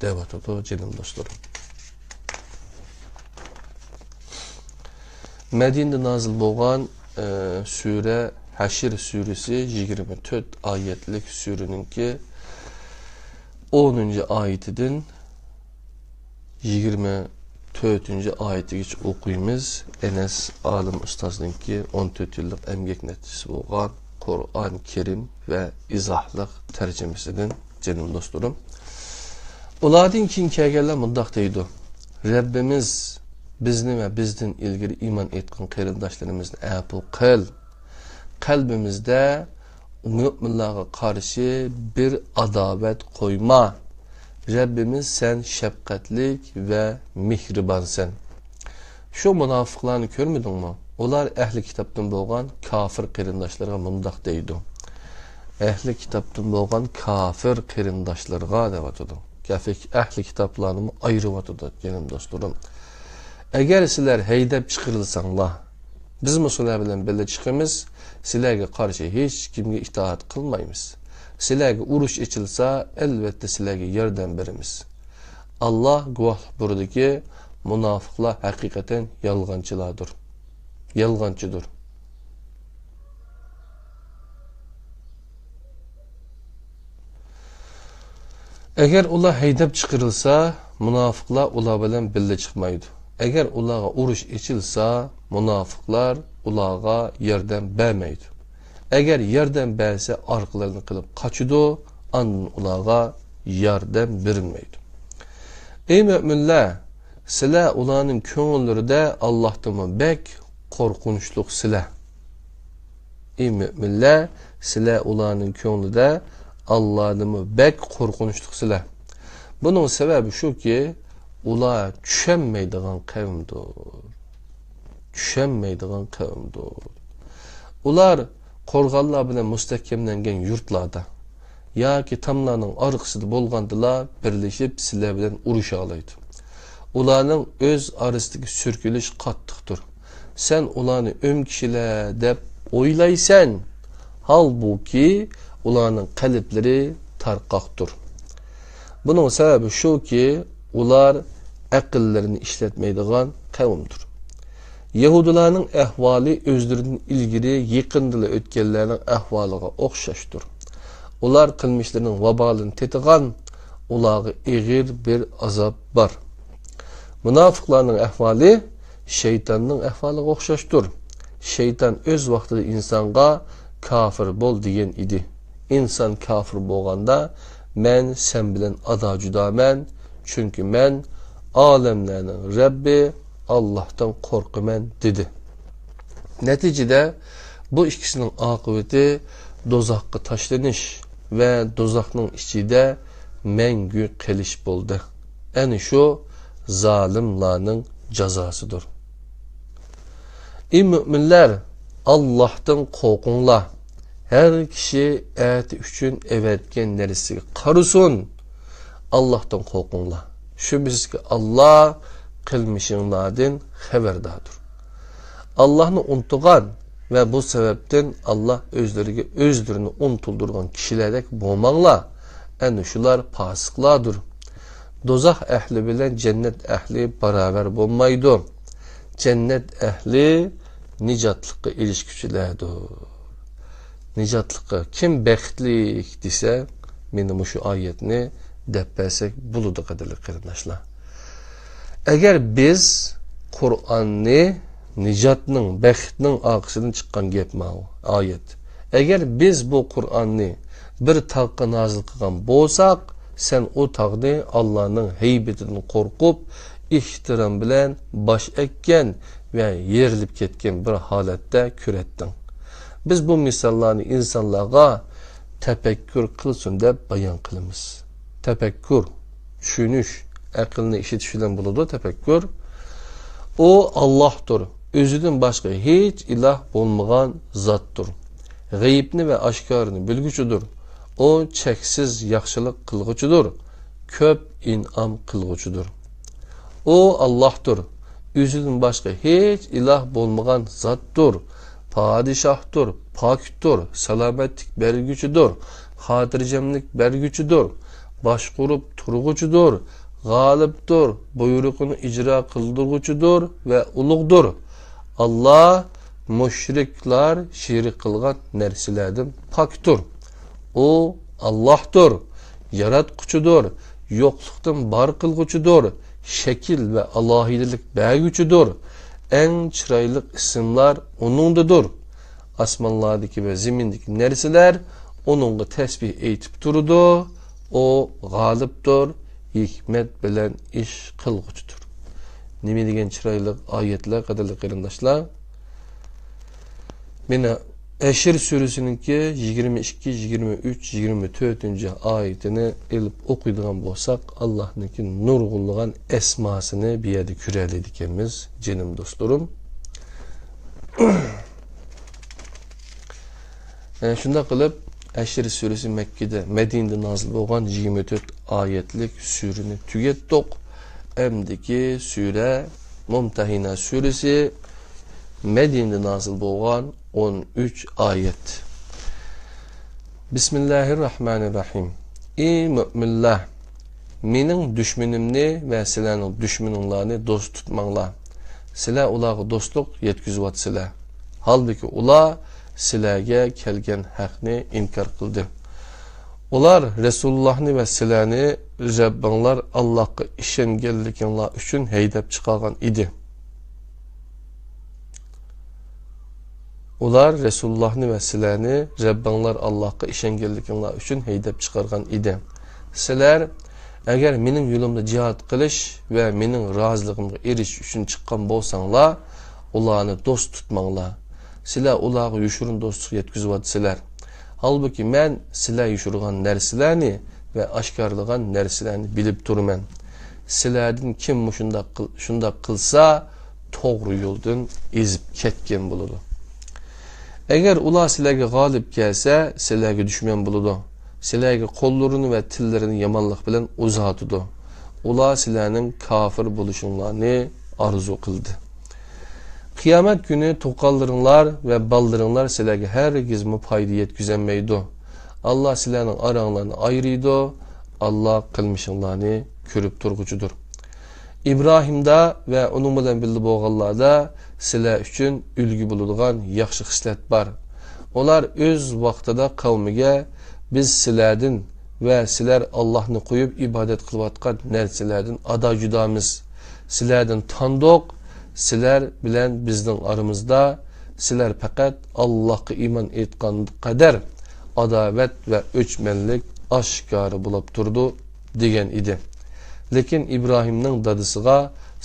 دەۋاتىدۇ، جېنىم دوستلىرىم. مەدىنىدە نازىل بولغان، ئە، سۈرە ھەشر سۈرىسى، يىگىرمە تۆت ئايەتلىك سۈرىنىڭكى ئونىنچى ئايىتىدىن يىگىرمە تۆتىنچى ئايىتىگىچە ئوقۇيمىز. ئەنەس ئالىم ئۇستازنىڭكى ئون تۆت يىللىق ئەمگەك نەتىجىسى بولغان قۇرئان كەرىم ۋە ئىزاھلىق تەرجىمىسىدىن، جېنىم دوستلىرىم. ئۇلاردىن كېيىن كەلگەنلەر مۇنداق دەيدۇ: رەببىمىز، بىزنى ۋە بىزدىن ئىلگىرى ئىمان ئېيتقان قېرىنداشلىرىمىزنى ئەپۇ قىل. قەلبىمىزدە مۆمىنلارغا قارشى بىر ئاداۋەت قويما. رەببىمىز، سەن شەپقەتلىك ۋە مېھرىبانسەن. شۇ مۇناپىقلارنى كۆرمىدىڭمۇ؟ ئۇلار ئەھلى كىتابتىن بولغان كافىر قېرىنداشلىرىغا مۇنداق دەيدۇ. ئەھلى كىتابتىن بولغان كافىر قېرىنداشلىرىغا دەۋاتىدۇ. كافىر، ئەھلى كىتابلارنىمۇ ئايرىۋاتىدۇ، جېنىم دوستلىرىم. ئەگەر سىلەر ھەيدەپ چىقىرىلساڭلار، بىزمۇ سىلەر بىلەن بىللە چىقىمىز، سىلەرگە قارشى ھېچكىمگە ئىتائەت قىلمايمىز. سىلەرگە ئۇرۇش ئېچىلسا، ئەلۋەتتە سىلەرگە ياردەم بېرىمىز. ئاللا گۇۋاھلىق بۇرىدىكى، مۇناپىقلار ھەقىقەتەن يالغانچىلاردۇر. يالغانچىدۇر. ئەگەر ئۇلار ھەيدەپ چىقىرىلسا، مۇناپىقلار ئۇلار بىلەن بىللە چىقمايدۇ. ئەگەر ئۇلارغا ئۇرۇش ئېچىلسا، مۇناپىقلار ئۇلارغا ياردەم بەرمەيدۇ. ئەگەر ياردەم بەرسە، ئارقىلىرىنى قىلىپ قاچىدۇ، ئاندىن ئۇلارغا ياردەم بېرىلمەيدۇ. ئەي مۆمىنلەر، سىلەر ئۇلارنىڭ كۆڭۈللىرىدە ئاللاھتىنمۇ بەك قورقۇنچلۇق سىلەر. ئەي مۆمىنلەر، سىلەر ئۇلارنىڭ كۆڭلىدە ئاللادىنمۇ بەك قورقۇنچلۇق سىلەر. بۇنىڭ سەۋەبى شۇكى، ئۇلار چۈشەنمەيدىغان قەۋمدۇر. چۈشەنمەيدىغان قەۋمدۇر. ئۇلار قورغانلار بىلەن مۇستەھكەملەنگەن يۇرتلاردا ياكى تاملارنىڭ ئارقىسىدا بولغاندىلا، بىرلىشىپ سىلەر بىلەن ئۇرۇشالايدۇ. ئۇلارنىڭ ئۆز ئارىسىدىكى سۈركىلىش قاتتىقتۇر. سەن ئۇلارنى ئۆم كىشىلەر دەپ ئويلايسەن، ھالبۇكى، ئۇلارنىڭ قەلبلىرى تارقاقتۇر. بۇنىڭ سەۋەبى شۇكى، ئۇلار ئەقىللىرىنى ئىشلەتمەيدىغان قەۋمدۇر. يەھۇدىيلارنىڭ ئەھۋالى ئۆزلىرىدىن ئىلگىرى يېقىندىلا ئۆتكەنلەرنىڭ ئەھۋالىغا ئوخشاشتۇر. ئۇلار قىلمىشلىرىنىڭ ۋابالىنى تېتىغان، ئۇلارغا ئېغىر بىر ئازاب بار. مۇناپىقلارنىڭ ئەھۋالى شەيتاننىڭ ئەھۋالىغا ئوخشاشتۇر. شەيتان ئۆز ۋاقتىدا ئىنسانغا «كاپىر بول» دېگەن ئىدى. ئىنسان كاپىر بولغاندا، «مەن سەن بىلەن ئادا-جۇدامەن، چۈنكى مەن ئالەملەرنىڭ رەببى ئاللاھتىن قورقىمەن» دېدى. نەتىجىدە، بۇ ئىككىسىنىڭ ئاقىۋىتى دوزاخقا تاشلىنىش ۋە دوزاخنىڭ ئىچىدە مەڭگۈ قېلىش بولدى. ئەنە شۇ زالىملارنىڭ جازاسىدۇر. ئى مۆمىنلەر، ئاللاھتىن قورقۇڭلار. ھەر كىشى ئەتە ئۈچۈن ئەۋەتكەن نەرسىگە قارىسۇن. ئاللاھتىن قورقۇڭلار. شۈبھىسىزكى، ئاللا قىلمىشىڭلاردىن خەۋەرداردۇر. ئاللاھنى ئۇنتۇغان ۋە بۇ سەۋەبتىن ئاللا ئۆزلىرىگە ئۆزلىرىنى ئۇنتۇلدۇرغان كىشىلەردەك بولماڭلار. ئەنە شۇلار پاسىقلاردۇر. دوزاخ ئەھلى بىلەن جەننەت ئەھلى باراۋەر بولمايدۇ. جەننەت ئەھلى نىجاتلىققا ئېرىشكۈچىلەردۇر. نىجاتلىققا كىم بەختلىك دېسە، مېنى مۇشۇ ئايەتنى دەپ بەرسەك بولىدۇ، قەدىرلىك قېرىنداشلار. ئەگەر بىز قۇرئاننى نىجاتنىڭ، بەختنىڭ ئارقىسىدىن چىققان گەپ ماۋۇ ئايەت. ئەگەر بىز بۇ قۇرئاننى بىر تاغقا نازىل قىلغان بولساق، سەن ئۇ تاغنى ئاللانىڭ ھەيبىتىدىن قورقۇپ، ئېھتىرام بىلەن باش ئەگكەن ۋە يېرىلىپ كەتكەن بىر ھالەتتە كۆرەتتىڭ. بىز بۇ مىساللارنى ئىنسانلارغا تەپەككۇر قىلسۇن دەپ بايان قىلىمىز. تەپەككۇر، چۈشىنىش، ئەقىلنى ئىشلىتىش بىلەن بولىدۇ تەپەككۇر. ئۇ ئاللاھتۇر. ئۆزىدىن باشقا ھېچ ئىلاھ بولمىغان زاتتۇر. غەيىبنى ۋە ئاشكارىنى بىلگۈچىدۇر. ئۇ چەكسىز ياخشىلىق قىلغۇچىدۇر، كۆپ ئىنئام قىلغۇچىدۇر. ئۇ ئاللاھتۇر. ئۆزىدىن باشقا ھېچ ئىلاھ بولمىغان زاتتۇر. پادىشاھتۇر، پاكتۇر، سالامەتلىك بەرگۈچىدۇر، خاتىرجەملىك بەرگۈچىدۇر، باشقۇرۇپ تۇرغۇچىدۇر، غالىبتۇر، بۇيرۇقىنى ئىجرا قىلدۇرغۇچىدۇر ۋە ئۇلۇغدۇر. ئاللا مۇشرىكلار شېرىك قىلغان نەرسىلەردىن پاكتۇر. ئۇ ئاللاھتۇر، ياراتقۇچىدۇر، يوقلۇقتىن بار قىلغۇچىدۇر، شەكىل ۋە ئالاھىدىلىك بەرگۈچىدۇر. ئەڭ چىرايلىق ئىسىملار ئۇنىڭدىدۇر. ئاسمانلاردىكى ۋە زېمىندىكى نەرسىلەر ئۇنىڭغا تەسبىھ ئېيتىپ تۇرىدۇ. ئۇ غالىبتۇر، ھېكمەت بىلەن ئىش قىلغۇچىدۇر. نېمە دېگەن چىرايلىق ئايەتلەر، قەدىرلىك قېرىنداشلار! مانا ھەشر سۈرىسىنىڭكى يىگىرمە ئىككى، يىگىرمە ئۈچ، يىگىرمە تۆتىنچى ئايىتىنى ئېلىپ ئوقۇيدىغان بولساق، ئاللاھنىڭكى نۇرغۇنلىغان ئەسماسىنى بۇ يەردە كۆرەلەيدىكەنمىز، جېنىم دوستلىرىم. ئە، شۇنداق قىلىپ، ھەشر سۈرىسى مەككىدە، مەدىنىدە نازىل بولغان يىگىرمە تۆت ئايەتلىك سۈرىنى تۈگەتتۇق. ئەمدىكى سۈرە مۇمتەھىنە سۈرىسى، مەدىنىدە نازىل بولغان ئون ئۈچ ئايەت. بىسمىللاھىررەھمانىررەھىم. ئى مۆمىنلەر! مېنىڭ دۈشمىنىمنى ۋە سىلەرنىڭ دۈشمىنىڭلارنى دوست تۇتماڭلار. سىلەر ئۇلارغا دوستلۇق يەتكۈزۈۋاتىسىلەر. ھالبۇكى، ئۇلار سىلەرگە كەلگەن ھەقنى ئىنكار قىلدى. ئۇلار رەسۇلۇللاھنى ۋە سىلەرنى رەببىڭلار ئاللاھقا ئىشەنگەنلىكىڭلار ئۈچۈن ھەيدەپ چىقارغان ئىدى. ئۇلار رەسۇلۇللاھنى ۋە سىلەرنى رەببىڭلار ئاللاھقا ئىشەنگەنلىكىڭلار ئۈچۈن ھەيدەپ چىقارغان ئىدى. سىلەر ئەگەر مېنىڭ يولۇمدا جىھاد قىلىش ۋە مېنىڭ رازىلىقىمغا ئېرىشىش ئۈچۈن چىققان بولساڭلار، ئۇلارنى دوست تۇتماڭلار. سىلەر ئۇلارغا يوشۇرۇن دوستلۇق يەتكۈزۈۋاتىسىلەر. ھالبۇكى، مەن سىلەر يوشۇرغان نەرسىلەرنى ۋە ئاشكارىلىغان نەرسىلەرنى بىلىپ تۇرىمەن. سىلەردىن كىم مۇشۇنداق قىل-، شۇنداق قىلسا، توغرا يولدىن ئېزىپ كەتكەن بولىدۇ. ئەگەر ئۇلار سىلەرگە غالىب كەلسە، سىلەرگە دۈشمەن بولىدۇ. سىلەرگە قوللىرىنى ۋە تىللىرىنى يامانلىق بىلەن ئۇزاتىدۇ. ئۇلار سىلەرنىڭ كاپىر بولۇشۇڭلارنى ئارزۇ قىلدى. قىيامەت كۈنى تۇغقانلىرىڭلار ۋە بالىلىرىڭلار سىلەرگە ھەرگىزمۇ پايدا يەتكۈزەلمەيدۇ. ئاللا سىلەرنىڭ ئاراڭلارنى ئايرىيدۇ. ئاللا قىلمىشىڭلارنى كۆرۈپ تۇرغۇچىدۇر. ئىبراھىمدا ۋە ئۇنىڭ بىلەن بىللە بولغانلاردا سىلەر ئۈچۈن ئۈلگە بولىدىغان ياخشى خىسلەت بار. ئۇلار ئۆز ۋاقتىدا قەۋمىگە، بىز سىلەردىن ۋە سىلەر ئاللاھنى قويۇپ ئىبادەت قىلىۋاتقان نەرسىلەردىن ئادا-جۇدامىز. سىلەردىن تاندۇق، سىلەر بىلەن بىزنىڭ ئارىمىزدا، سىلەر پەقەت ئاللاھقا ئىمان ئېيتقان قەدەر ئاداۋەت ۋە ئۆچمەنلىك ئاشكارا بولاپ تۇرىدۇ، دېگەن ئىدى. لېكىن ئىبراھىمنىڭ دادىسىغا،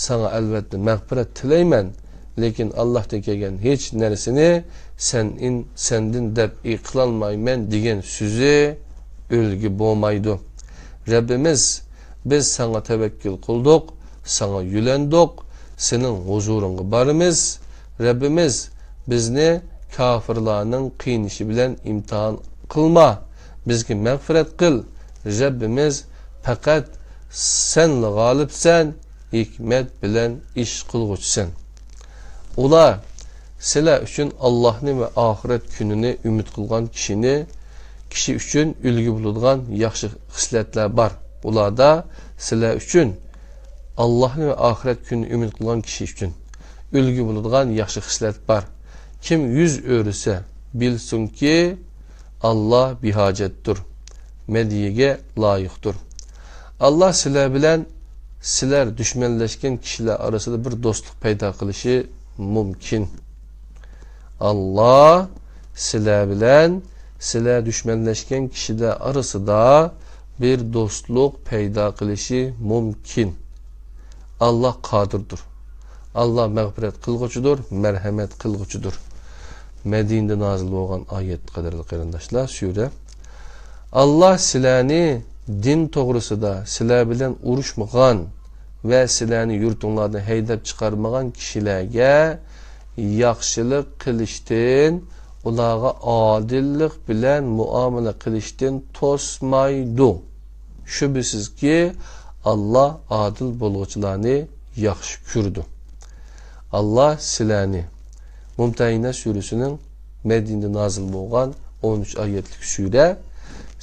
ساڭا ئەلۋەتتە مەغپىرەت تىلەيمەن، لېكىن ئاللاھتىن كەلگەن ھېچ نەرسىنى سەن-، سەندىن دەپئى قىلالمايمەن دېگەن سۆزى ئۈلگە بولمايدۇ. رەببىمىز، بىز ساڭا تەۋەككۈل قىلدۇق، ساڭا يۆلەندۇق، سېنىڭ ھۇزۇرۇڭغا بارىمىز. رەببىمىز، بىزنى كاپىرلارنىڭ قىينىشى بىلەن ئىمتىھان قىلما، بىزگە مەغپىرەت قىل. رەببىمىز، پەقەت سەنلا غالىبسەن، ھېكمەت بىلەن ئىش قىلغۇچىسەن. ئۇلار، سىلەر ئۈچۈن ئاللاھنى ۋە ئاخىرەت كۈنىنى ئۈمىد قىلغان كىشىنى، كىشى ئۈچۈن ئۈلگە بولىدىغان ياخشى خىسلەتلەر بار. ئۇلاردا سىلەر ئۈچۈن، ئاللاھنى ۋە ئاخىرەت كۈنىنى ئۈمىد قىلغان كىشى ئۈچۈن ئۈلگە بولىدىغان ياخشى خىسلەت بار. كىم يۈز ئۆرۈسە، بىلسۇنكى، ئاللا بىھاجەتتۇر، مەدھىيەگە لايىقتۇر. ئاللا سىلەر بىلەن سىلەر دۈشمەنلەشكەن كىشىلەر ئارىسىدا بىر دوستلۇق پەيدا قىلىشى مۇمكىن. ئاللا سىلەر بىلەن سىلەر دۈشمەنلەشكەن كىشىلەر ئارىسىدا بىر دوستلۇق پەيدا قىلىشى مۇمكىن. ئاللا قادىردۇر. ئاللا مەغپىرەت قىلغۇچىدۇر، مەرھەمەت قىلغۇچىدۇر. مەدىنىدە نازىل بولغان ئايەت، قەدىرلىك قېرىنداشلار، سۈرە. ئاللا سىلەرنى دىن توغرىسىدا سىلەر بىلەن ئۇرۇشمىغان ۋە سىلەرنى يۇرتۇڭلاردىن ھەيدەپ چىقارمىغان كىشىلەرگە ياخشىلىق قىلىشتىن، ئۇلارغا ئادىللىق بىلەن مۇئامىلە قىلىشتىن توسمايدۇ. شۈبھىسىزكى، ئاللا ئادىل بولغۇچىلارنى ياخشى كۆرىدۇ. ئاللا سىلەرنى، مۇمتەھىنە سۈرىسىنىڭ مەدىنىدە نازىل بولغان ئون ئۈچ ئايەتلىك سۈرە،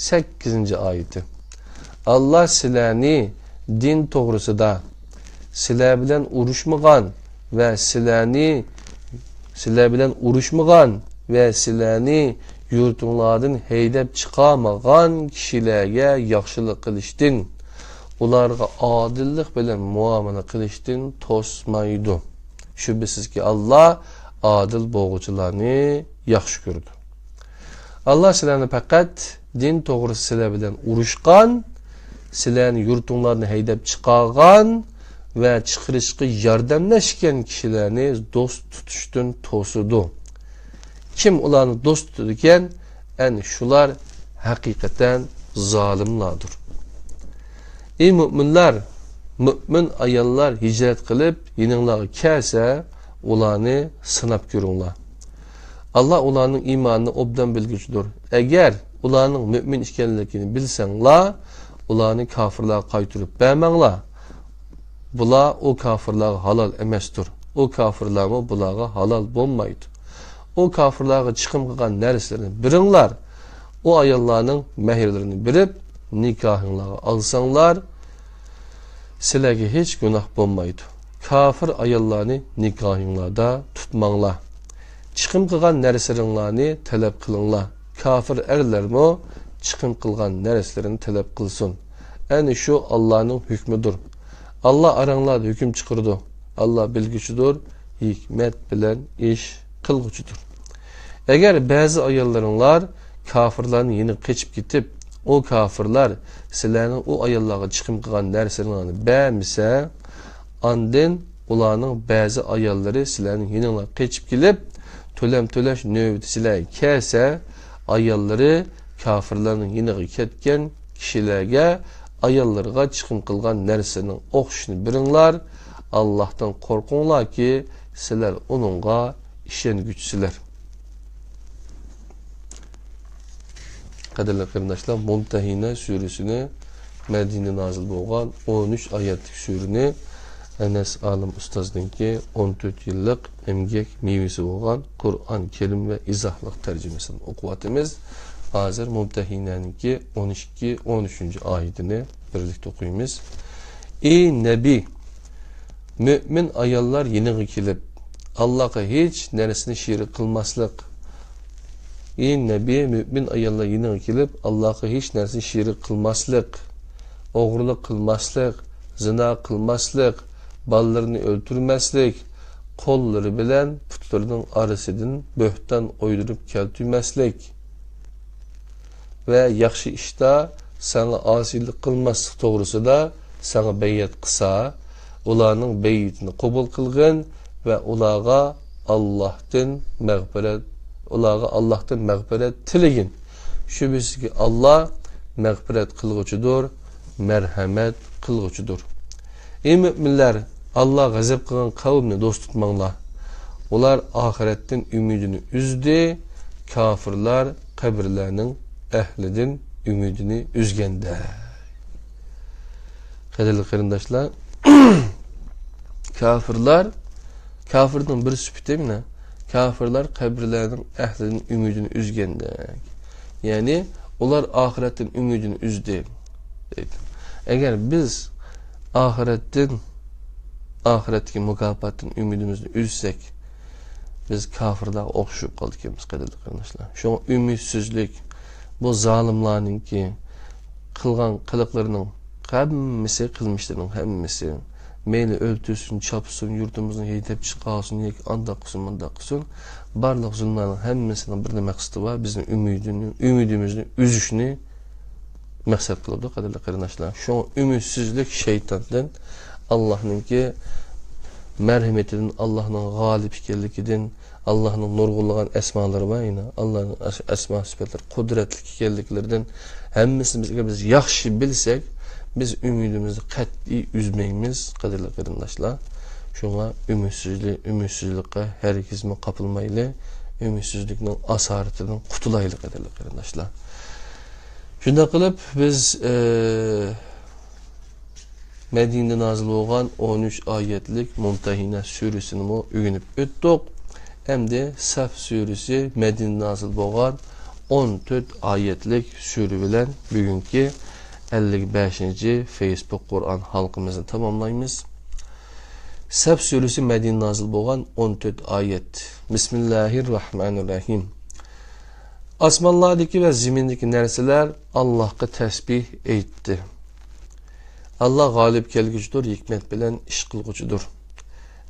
سەككىزىنچى ئايىتى. ئاللا سىلەرنى دىن توغرىسىدا سىلەر بىلەن ئۇرۇشمىغان ۋە سىلەرنى، سىلەر بىلەن ئۇرۇشمىغان ۋە سىلەرنى يۇرتۇڭلاردىن ھەيدەپ چىقارمىغان كىشىلەرگە ياخشىلىق قىلىشتىن، ئۇلارغا ئادىللىق بىلەن مۇئامىلە قىلىشتىن توسمايدۇ. شۈبھىسىزكى، ئاللا ئادىل بولغۇچىلارنى ياخشى كۆرىدۇ. ئاللا سىلەرنى پەقەت دىن توغرىسىدا سىلەر بىلەن ئۇرۇشقان، سىلەرنى يۇرتۇڭلاردىن ھەيدەپ چىقارغان ۋە چىقىرىشقا ياردەملەشكەن كىشىلەرنى دوست تۇتۇشتىن توسىدۇ. كىم ئۇلارنى دوست تۇتىدىكەن، ئەنە شۇلار ھەقىقەتەن زالىملاردۇر. ئى مۆمىنلەر، مۆمىن ئاياللار ھىجرەت قىلىپ يېنىڭلارغا كەلسە، ئۇلارنى سىناپ كۆرۈڭلار. ئاللا ئۇلارنىڭ ئىمانىنى ئوبدان بىلگۈچىدۇر. ئەگەر ئۇلارنىڭ مۆمىن ئىكەنلىكىنى بىلسەڭلار، ئۇلارنى كاپىرلارغا قايتۇرۇپ بەرمەڭلار. بۇلار ئۇ كاپىرلارغا ھالال ئەمەستۇر. ئۇ كاپىرلارمۇ بۇلارغا ھالال بولمايدۇ. ئۇ كاپىرلارغا چىقىم قىلغان نەرسىلىرىنى بېرىڭلار. ئۇ ئاياللارنىڭ مەھىرلىرىنى بېرىپ، نىكاھىڭلارغا ئالساڭلار، سىلەرگە ھېچ گۇناھ بولمايدۇ. كاپىر ئاياللارنى نىكاھىڭلاردا تۇتماڭلار. چىقىم قىلغان نەرسىلىرىڭلارنى تەلەپ قىلىڭلار. كاپىر ئەرلەرمۇ چىقىم قىلغان نەرسىلىرىنى تەلەپ قىلسۇن. ئەنە شۇ ئاللانىڭ ھۆكمىدۇر. ئاللا ئاراڭلاردا ھۆكۈم چىقىرىدۇ. ئاللا بىلگۈچىدۇر، ھېكمەت بىلەن ئىش قىلغۇچىدۇر. ئەگەر بەزى ئاياللىرىڭلار كاپىرلارنىڭ يېنىغا قېچىپ كېتىپ، ئۇ كاپىرلار سىلەرنىڭ ئۇ ئاياللارغا چىقىم قىلغان نەرسىلىرىڭلارنى بەرمىسە، ئاندىن ئۇلارنىڭ بەزى ئاياللىرى سىلەرنىڭ يېنىڭلارغا قېچىپ كېلىپ، تۆلەم تۆلەش نۆۋىتى سىلەرگە كەلسە، ئاياللىرى كاپىرلارنىڭ يېنىغا كەتكەن كىشىلەرگە ئاياللىرىغا چىقىم قىلغان نەرسىنىڭ ئوخشىشىنى بېرىڭلار. ئاللاھتىن قورقۇڭلاركى، سىلەر ئۇنىڭغا ئىشەنگۈچىسىلەر. قەدىرلىك قېرىنداشلار، مۇمتەھىنە سۈرىسىنى، مەدىنىدە نازىل بولغان ئون ئۈچ ئايەتلىك سۈرىنى ئەنەس ئالىم ئۇستازنىڭكى ئون تۆت يىللىق ئەمگەك مېۋىسى بولغان قۇرئان كەرىم ۋە ئىزاھلىق تەرجىمىسىدىن ئوقۇۋاتىمىز. ھازىر مۇمتەھىنەنىڭكى ئون ئىككى، ئون ئۈچىنچى ئايىتىنى بىرلىكتە ئوقۇيمىز. ئى نەبى، مۆمىن ئاياللار يېنىغا كېلىپ، ئاللاغا ھېچ نەرسىنى شېرىك قىلماسلىق. ئى نەبى، مۆمىن ئاياللار يېنىغا كېلىپ، ئاللاغا ھېچ نەرسىنى شېرىك قىلماسلىق، ئوغرىلىق قىلماسلىق، زىنا قىلماسلىق، بالىلىرىنى ئۆلتۈرمەسلىك، قوللىرى بىلەن پۇتلىرىنىڭ ئارىسىدىن بۆھتان ئويدۇرۇپ كەلتۈرمەسلىك ۋە ياخشى ئىشتا ساڭا ئاسىيلىق قىلماسلىق توغرىسىدا ساڭا بەيئەت قىلسا، ئۇلارنىڭ بەيئىتىنى قوبۇل قىلغىن ۋە ئۇلارغا ئاللاھتىن مەغپىرەت، ئۇلارغا ئاللاھتىن مەغپىرەت تىلىگىن. شۈبھىسىزكى، ئاللا مەغپىرەت قىلغۇچىدۇر، مەرھەمەت قىلغۇچىدۇر. ئى مۆمىنلەر، ئاللا غەزەپ قىلغان قەۋمنى دوست تۇتماڭلار. ئۇلار ئاخىرەتتىن ئۈمىدىنى ئۈزدى، كاپىرلار قەبرىلەرنىڭ ئەھلىدىن ئۈمىدىنى ئۈزگەندە. قەدىرلىك قېرىنداشلار، كاپىرلار، كاپىرنىڭ بىر سۈپىتى مانا، كاپىرلار قەبرىلەرنىڭ ئەھلىدىن ئۈمىدىنى ئۈزگەندەك. يەنى ئۇلار ئاخىرەتتىن ئۈمىدىنى ئۈزدى، دەيدۇ. ئەگەر بىز ئاخىرەتتىن، ئاخىرەتتىكى مۇكاپاتتىن ئۈمىدىمىزنى ئۈزسەك، بىز كاپىرلارغا ئوخشىشىپ قالىدىكەنمىز، قەدىرلىك قېرىنداشلار. شۇڭا ئۈمىدسىزلىك، بۇ زالىملارنىڭكى قىلغان قىلىقلىرىنىڭ ھەممىسى، قىلمىشلىرىنىڭ ھەممىسى، مەيلى ئۆلتۈرسۇن، چاپسۇن، يۇرتىمىزدىن ھەيدەپ چىقارسۇن ياكى ئانداق قىلسۇن، مۇنداق قىلسۇن، بارلىق زۇلۇملارنىڭ ھەممىسىنىڭ بىرلا مەقسىتى بار، بىزنىڭ ئۈمىدىنى، ئۈمىدىمىزنى ئۈزۈشنى مەقسەت قىلىدۇ، قەدىرلىك قېرىنداشلار. شۇڭا ئۈمىدسىزلىك شەيتاندىن، ئاللانىڭكى مەرھىمىتىدىن، ئاللانىڭ غالىب ئىكەنلىكىدىن، ئاللانىڭ نۇرغۇنلىغان ئەسمالىرى بار، يەنە ئاللانىڭ ئەس-، ئەسما سۈپەتلىرى قۇدرەتلىك ئىكەنلىكلىرىدىن ھەممىسىنى بىز، ئەگەر بىز ياخشى بىلسەك، بىز ئۈمىدىمىزنى قەتئىي ئۈزمەيمىز، قەدىرلىك قېرىنداشلار. شۇڭا ئۈمىدسىزلىك، ئۈمىدسىزلىكقە ھەرگىزمۇ قاپىلمايلى، ئۈمىدسىزلىكنىڭ ئاسارىتىدىن قۇتۇلايلى، قەدىرلىك قېرىنداشلار. شۇنداق قىلىپ بىز، ئە، مەدىنىدە نازىل بولغان ئون ئۈچ ئايەتلىك مۇمتەھىنە سۈرىسىنىمۇ ئۆگىنىپ ئۆتتۇق. ئەمدى سەف سۈرىسى، مەدىنىدە نازىل بولغان ئون تۆت ئايەتلىك سۈرە بىلەن بۈگۈنكى ئەللىك بەشىنچى فېيسبۇك قۇرئان ھالقىمىزنى تاماملايمىز. سەف سۈرىسى، مەدىنىدە نازىل بولغان ئون تۆت ئايەت. بىسمىللاھىر راھمانىر راھىم. ئاسمانلاردىكى ۋە زېمىندىكى نەرسىلەر ئاللاھقا تەسبىھ ئېيتتى. ئاللا غالىب كەلگۈچىدۇر، ھېكمەت بىلەن ئىش قىلغۇچىدۇر.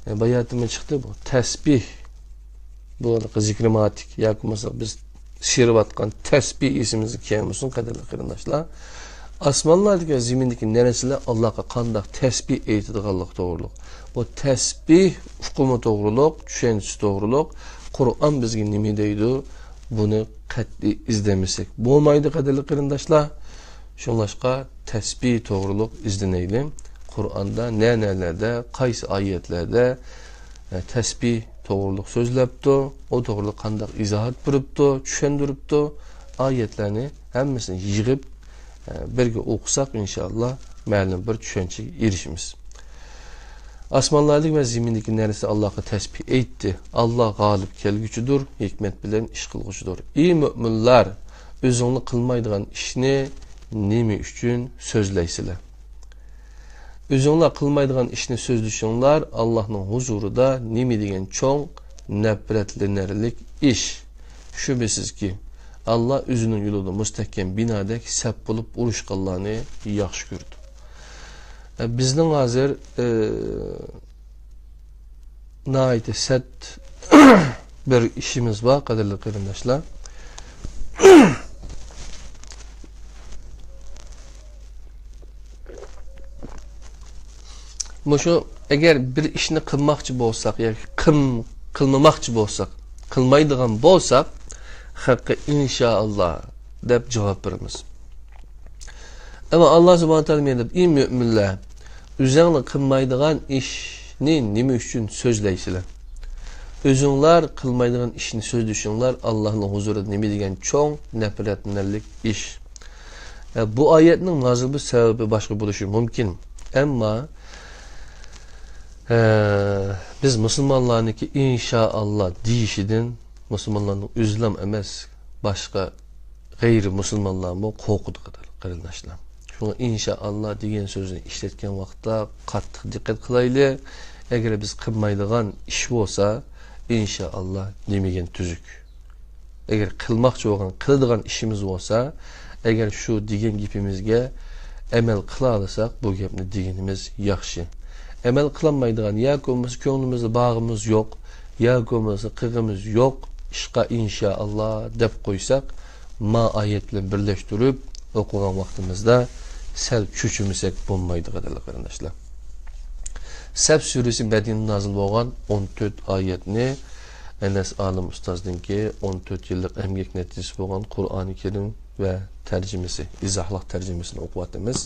ئە، باياتىمۇ چىقتى بۇ. تەسبىھ. بۇ زىكرىماتىك ياكى بولمىسا بىز سىيرىۋاتقان تەسبىھ ئېسىمىزگە كەلمىسۇن، قەدىرلىك قېرىنداشلار. ئاسمانلاردىكى ۋە زېمىندىكى نەرسىلەر ئاللاغا قانداق تەسبىھ ئېيتىدىغانلىقى توغرۇلۇق. بۇ تەسبىھ ئۇقۇمى توغرۇلۇق، چۈشەنچىسى توغرۇلۇق، قۇرئان بىزگە نېمە دەيدۇ، بۇنى قەتئىي ئىزدەنمىسەك بولمايدۇ، قەدىرلىك قېرىنداشلار. شۇڭلاشقا تەسبىھ توغرۇلۇق ئىزدىنەيلى. قۇرئاندا نە-نەلەردە، قايسى ئايەتلەردە، ئە، تەسبىھ توغرۇلۇق سۆزلەپتۇ، ئۇ توغرۇلۇق قانداق ئىزاھات بېرىپتۇ، چۈشەندۈرۈپتۇ، ئايەتلەرنى ھەممىسىنى يىغىپ، ئە، بىرگە ئوقۇساق، ئىنشائاللا، مەلۇم بىر چۈشەنچىگە ئېرىشىمىز. ئاسمانلاردىكى ۋە زېمىندىكى نەرسە ئاللاغا تەسبىھ ئېيتتى. ئاللا غالىب كەلگۈچىدۇر، ھېكمەت بىلەن ئىش قىلغۇچىدۇر. ئى مۆمىنلەر، ئۆزۈڭلار قىلمايدىغان ئىشنى نېمە ئۈچۈن سۆزلەيسىلەر؟ ئۆزۈڭلار قىلمايدىغان ئىشنى سۆزلىشىڭلار ئاللاھنىڭ ھۇزۇرىدا نېمە دېگەن چوڭ نەپرەتلىنەرلىك ئىش. شۈبھىسىزكى، ئاللا ئۆزىنىڭ يولىدا مۇستەھكەم بىنادەك سەپ بولۇپ ئۇرۇشقانلارنى ياخشى كۆرىدۇ. ئە، بىزنىڭ ھازىر، ئە، ناھايىتى سەت بىر ئىشىمىز بار، قەدىرلىك قېرىنداشلار. مۇشۇ، ئەگەر بىر ئىشنى قىلماقچى بولساق ياكى قىم-، قىلمىماقچى بولساق، قىلمايدىغان بولساق، خەققە ئىنشائاللا دەپ جاۋاب بېرىمىز. ئەمما ئاللا سۇبھانەھۇ ۋە تائالا مۇنداق دەپ، ئى مۆمىنلەر، ئۆزۈڭلار قىلمايدىغان ئىشنى نېمە ئۈچۈن سۆزلەيسىلەر؟ ئۆزۈڭلار قىلمايدىغان ئىشنى سۆزلىشىڭلار ئاللانىڭ ھۇزۇرىدا نېمە دېگەن چوڭ نەپرەتلىنەرلىك ئىش. ئە، بۇ ئايەتنىڭ نازىل بولۇش سەۋەبى باشقا بولۇشى مۇمكىن. ئەمما، ئە، بىز مۇسۇلمانلارنىڭكى ئىنشائاللا دېيىشىدىن مۇسۇلمانلارنىڭ ئۆزىلام ئەمەس، باشقا غەيرىي مۇسۇلمانلارمۇ قورقىدۇ، قېرىنداشلار. شۇڭا ئىنشائاللا دېگەن سۆزنى ئىشلەتكەن ۋاقىتتا قاتتىق دىققەت قىلايلى. ئەگەر بىز قىلمايدىغان ئىش بولسا، ئىنشائاللا دېمىگەن تۈزۈك. ئەگەر قىلماقچى بولغان، قىلىدىغان ئىشىمىز بولسا، ئەگەر شۇ دېگەن گېپىمىزگە ئەمەل قىلالىساق، بۇ گەپنى دېگىنىمىز ياخشى. ئەمەل قىلالمايدىغان ياكى بولمىسا كۆڭلىمىزدە باغىمىز يوق، ياكى بولمىسا قىلغىمىز يوق ئىشقا ئىنشائاللا دەپ قويساق، ما ئايەت بىلەن بىرلەشتۈرۈپ ئوقۇغان ۋاقتىمىزدا سەل چۆچۈمىسەك بولمايدۇ، قەدىرلىك قېرىنداشلار. سەپ سۈرىسى مەدىنىدە نازىل بولغان، ئون تۆت ئايەتنى ئەنەس ئالىم ئۇستازنىڭكى ئون تۆت يىللىق ئەمگەك نەتىجىسى بولغان قۇرئانى كەرىم ۋە تەرجىمىسى، ئىزاھلىق تەرجىمىسىنى ئوقۇۋاتىمىز.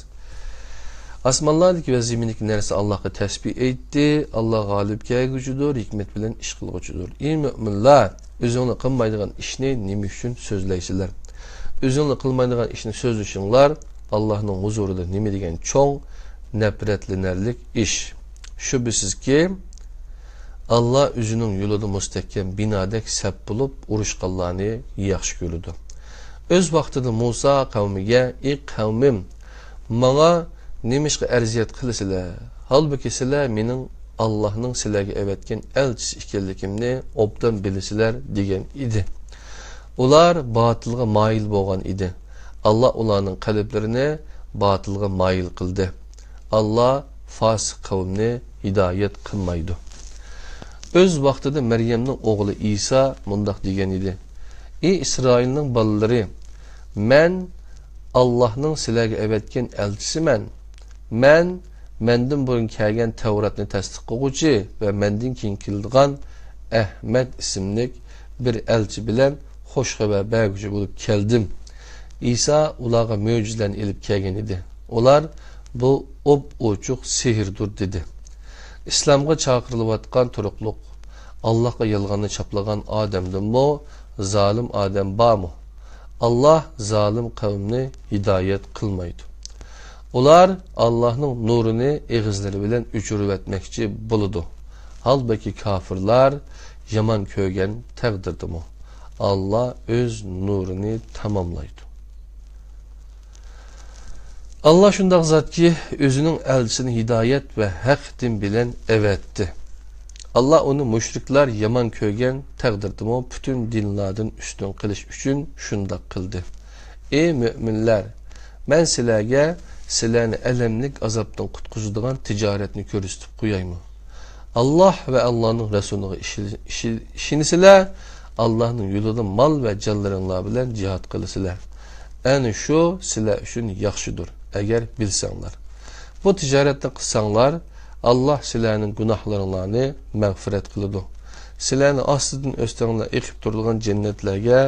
ئاسمانلاردىكى ۋە زېمىندىكى نەرسە ئاللاغا تەسبىھ ئېيتتى. ئاللا غالىب كەلگۈچىدۇر، ھېكمەت بىلەن ئىش قىلغۇچىدۇر. ئى مۆمىنلەر، ئۆزۈڭلار قىلمايدىغان ئىشنى نېمە ئۈچۈن سۆزلەيسىلەر؟ ئۆزۈڭلار قىلمايدىغان ئىشنى سۆزلىشىڭلار ئاللانىڭ ھۇزۇرىدا نېمە دېگەن چوڭ نەپرەتلىنەرلىك ئىش. شۈبھىسىزكى، ئاللا ئۆزىنىڭ يولىدا مۇستەھكەم بىنادەك سەپ بولۇپ ئۇرۇشقانلارنى ياخشى كۆرىدۇ. ئۆز ۋاقتىدا مۇسا قەۋمىگە، ئى قەۋمىم، ماڭا نېمىشقا ئەرزىيەت قىلىسىلەر؟ ھالبۇكى، سىلەر مېنىڭ ئاللانىڭ سىلەرگە ئەۋەتكەن ئەلچىسى ئىكەنلىكىمنى ئوبدان بىلىسىلەر، دېگەن ئىدى. ئۇلار باتىلغا مايىل بولغان ئىدى. ئاللا ئۇلارنىڭ قەلبلىرىنى باتىلغا مايىل قىلدى. ئاللا فاسىق قەۋمنى ھىدايەت قىلمايدۇ. ئۆز ۋاقتىدا مەريەمنىڭ ئوغلى ئىسا مۇنداق دېگەن ئىدى: ئى ئىسرائىلنىڭ بالىلىرى، مەن ئاللانىڭ سىلەرگە ئەۋەتكەن ئەلچىسىمەن. مەن مەندىن بۇرۇن كەلگەن تەۋراتنى تەستىق قىلغۇچى ۋە مەندىن كېيىن كېلىدىغان ئەھمەد ئىسىملىك بىر ئەلچى بىلەن خوش خەۋەر بەرگۈچى بولۇپ كەلدىم. ئىسا ئۇلارغا مۆجىزىلەرنى ئېلىپ كەلگەن ئىدى. ئۇلار، بۇ ئوپئوچۇق سېھىردۇر، دېدى. ئىسلامغا چاقىرىلىۋاتقان تۇرۇقلۇق ئاللاھقا يالغاننى چاپلىغان ئادەمدىنمۇ زالىم ئادەم بارمۇ؟ ئاللاھ زالىم قەۋمنى ھىدايەت قىلمايدۇ. ئۇلار ئاللاھنىڭ نۇرىنى ئېغىزلىرى بىلەن ئۆچۈرۈۋەتمەكچى بولىدۇ. ھالبۇكى، كاپىرلار يامان كۆرگەن تەقدىردىمۇ، ئاللاھ ئۆز نۇرىنى تاماملايدۇ. ئاللاھ شۇنداق زاتكى، ئۆزىنىڭ ئەلچىسىنى ھىدايەت ۋە ھەق دىن بىلەن ئەۋەتتى. ئاللاھ ئۇنى مۇشرىكلار يامان كۆرگەن تەقدىردىمۇ پۈتۈن دىنلاردىن ئۈستۈن قىلىش ئۈچۈن شۇنداق قىلدى. ئى مۆمىنلەر، مەن سىلەرگە سىلەرنى ئەلەملىك ئازابتىن قۇتقۇزىدىغان تىجارەتنى كۆرسىتىپ قويايمۇ؟ ئاللاھ ۋە ئاللاھنىڭ رەسۇلىغا ئىشىل-، ئىشىل-، ئىشىنىسىلەر، ئاللاھنىڭ يولىدا مال ۋە جانلىرىڭلار بىلەن جىھاد قىلىسىلەر. ئەنە شۇ سىلەر ئۈچۈن ياخشىدۇر، ئەگەر بىلسەڭلار. بۇ تىجارەتنى قىلساڭلار، ئاللاھ سىلەرنىڭ گۇناھلىرىڭلارنى مەغپىرەت قىلىدۇ. سىلەرنى ئاستىدىن ئۆستەڭلەر ئېقىپ تۇرىدىغان جەننەتلەرگە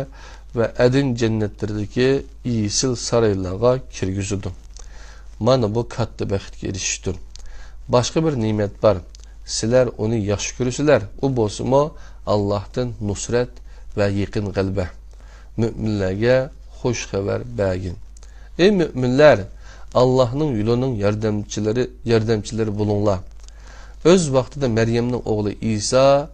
ۋە ئەدىن جەننەتلىرىدىكى ئېسىل سارايلارغا كىرگۈزىدۇ. مانا بۇ كاتتا بەختكە ئېرىشىشتۇر. باشقا بىر نېمەت بار. سىلەر ئۇنى ياخشى كۆرىسىلەر. ئۇ بولسىمۇ ئاللاھتىن نۇسرەت ۋە يېقىن غەلىبە. مۆمىنلەرگە خۇش خەۋەر بەرگىن. ئەي مۆمىنلەر، ئاللاھنىڭ يولىنىڭ ياردەمچىلىرى، ياردەمچىلىرى بولۇڭلار. ئۆز ۋاقتىدا مەريەمنىڭ ئوغلى ئىسا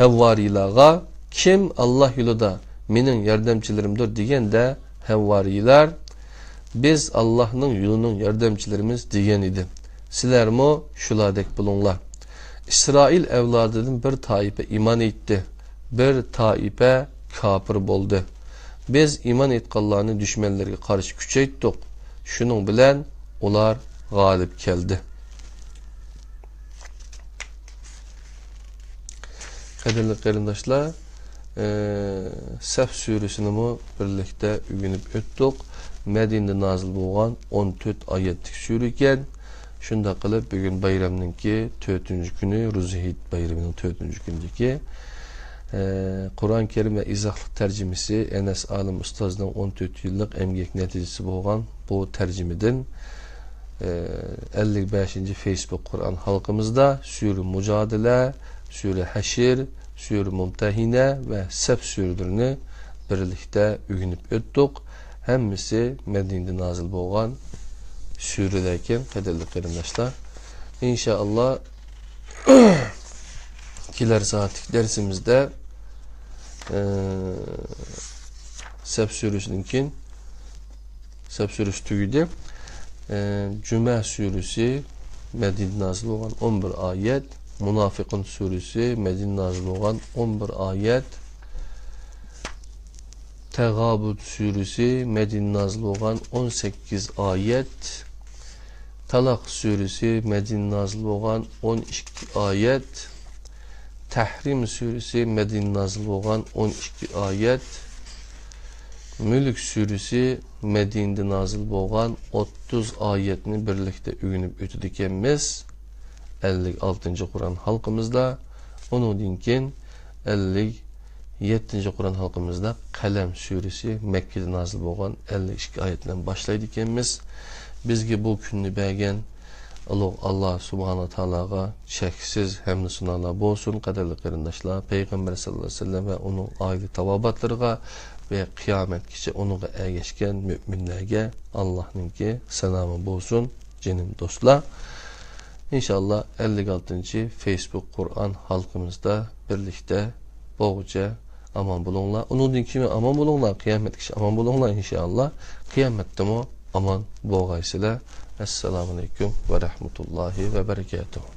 ھەۋۋارىيلارغا، «كىم ئاللاھ يولىدا مېنىڭ ياردەمچىلىرىمدۇر؟» دېگەندە، ھەۋۋارىيلار، «بىز ئاللاھنىڭ يولىنىڭ ياردەمچىلىرىمىز» دېگەن ئىدى. سىلەرمۇ شۇلاردەك بولۇڭلار. ئىسرائىل ئەۋلادىدىن بىر تائىپە ئىمان ئېيتتى، بىر تائىپە كاپىر بولدى. بىز ئىمان ئېيتقانلارنى دۈشمەنلىرىگە قارشى كۈچەيتتۇق. شۇنىڭ بىلەن ئۇلار غالىب كەلدى. قەدىرلىك قېرىنداشلار، ئى، سەف سۈرىسىنىمۇ بىرلىكتە ئۆگىنىپ ئۆتتۇق. مەدىنىدە نازىل بولغان ئون تۆت ئايەتلىك سۈرە ئىكەن. شۇنداق قىلىپ، بۈگۈن بايرامنىڭكى تۆتىنچى كۈنى، روزا ھېيت بايرىمىنىڭ تۆتىنچى كۈنىدىكى، ئى، قۇرئان كەرىم ۋە ئىزاھلىق تەرجىمىسى ئەنەس ئالىم ئۇستازنىڭ ئون تۆت يىللىق ئەمگەك نەتىجىسى بولغان بۇ تەرجىمىدىن، ئەللىك بەشىنچى فېيسبۇك قۇرئان ھالقىمىزدا سۈرە مۇجادىلە، سۈرە ھەشر، سۈرە مۇمتەھىنە ۋە سەف سۈرىلىرىنى بىرلىكتە ئۆگىنىپ ئۆتتۇق. ھەممىسى مەدىنىدە نازىل بولغان سۈرىلەركەن، قەدىرلىك قېرىنداشلار. ئىنشائاللا، كېلەر سائەتلىك دەرسىمىزدە، ئە، سەف سۈرىسىدىن كېيىن، سەف سۈرىسى تۈگىدى. ئە، جۈمە سۈرىسى مەدىنىدە نازىل بولغان ئون بىر ئايەت، مۇنافىقۇن سۈرىسى مەدىنىدە نازىل بولغان ئون بىر ئايەت، تەغابۇن سۈرىسى مەدىنىدە نازىل بولغان ئون سەككىز ئايەت، تالاق سۈرىسى مەدىنىدە نازىل بولغان ئون ئىككى ئايەت، تەھرىم سۈرىسى مەدىنىدە نازىل بولغان ئون ئىككى ئايەت، مۈلۈك سۈرىسى مەدىنىدە نازىل بولغان ئوتتۇز ئايەتنى بىرلىكتە ئۆگىنىپ ئۆتىدىكەنمىز. ئەللىك ئالتىنچى قۇرئان ھالقىمىزدا، ئۇنىڭدىن كېيىن ئەللىك يەتتىنچى قۇرئان ھالقىمىزدا قەلەم سۈرىسى مەككىدە نازىل بولغان ئەللىك ئىككى ئايەت بىلەن باشلايدىكەنمىز. بىزگە بۇ كۈننى بەرگەن ئۇلۇغ ئاللا سۇبھانەھۇ ۋە تائالاغا چەكسىز ھەمدۇ سانالار بولسۇن، قەدىرلىك قېرىنداشلار. پەيغەمبەر سەللەللاھۇ ئەلەيھى ۋەسەللەم ۋە ئۇنىڭ ئائىلە تاۋابىئاتلىرىغا ۋە قىيامەتكىچە ئۇنىڭغا ئەگەشكەن مۆمىنلەرگە ئاللانىڭكى سالامى بولسۇن، جېنىم دوستلار. ئىنشائاللا، ئەللىك ئالتىنچى فېيسبۇك قۇرئان ھالقىمىزدا بىرلىكتە بولغۇچە ئامان بولۇڭلار. ئۇنىڭدىن كېيىن ئامان بولۇڭلار، قىيامەتكىچە ئامان بولۇڭلار، ئىنشائاللا. قىيامەتتىمۇ ئامان بولغايسىلەر. ئەسسالامۇئەلەيكۇم ۋە رەھمەتۇللاھى ۋە بەرىكاتۇھۇ.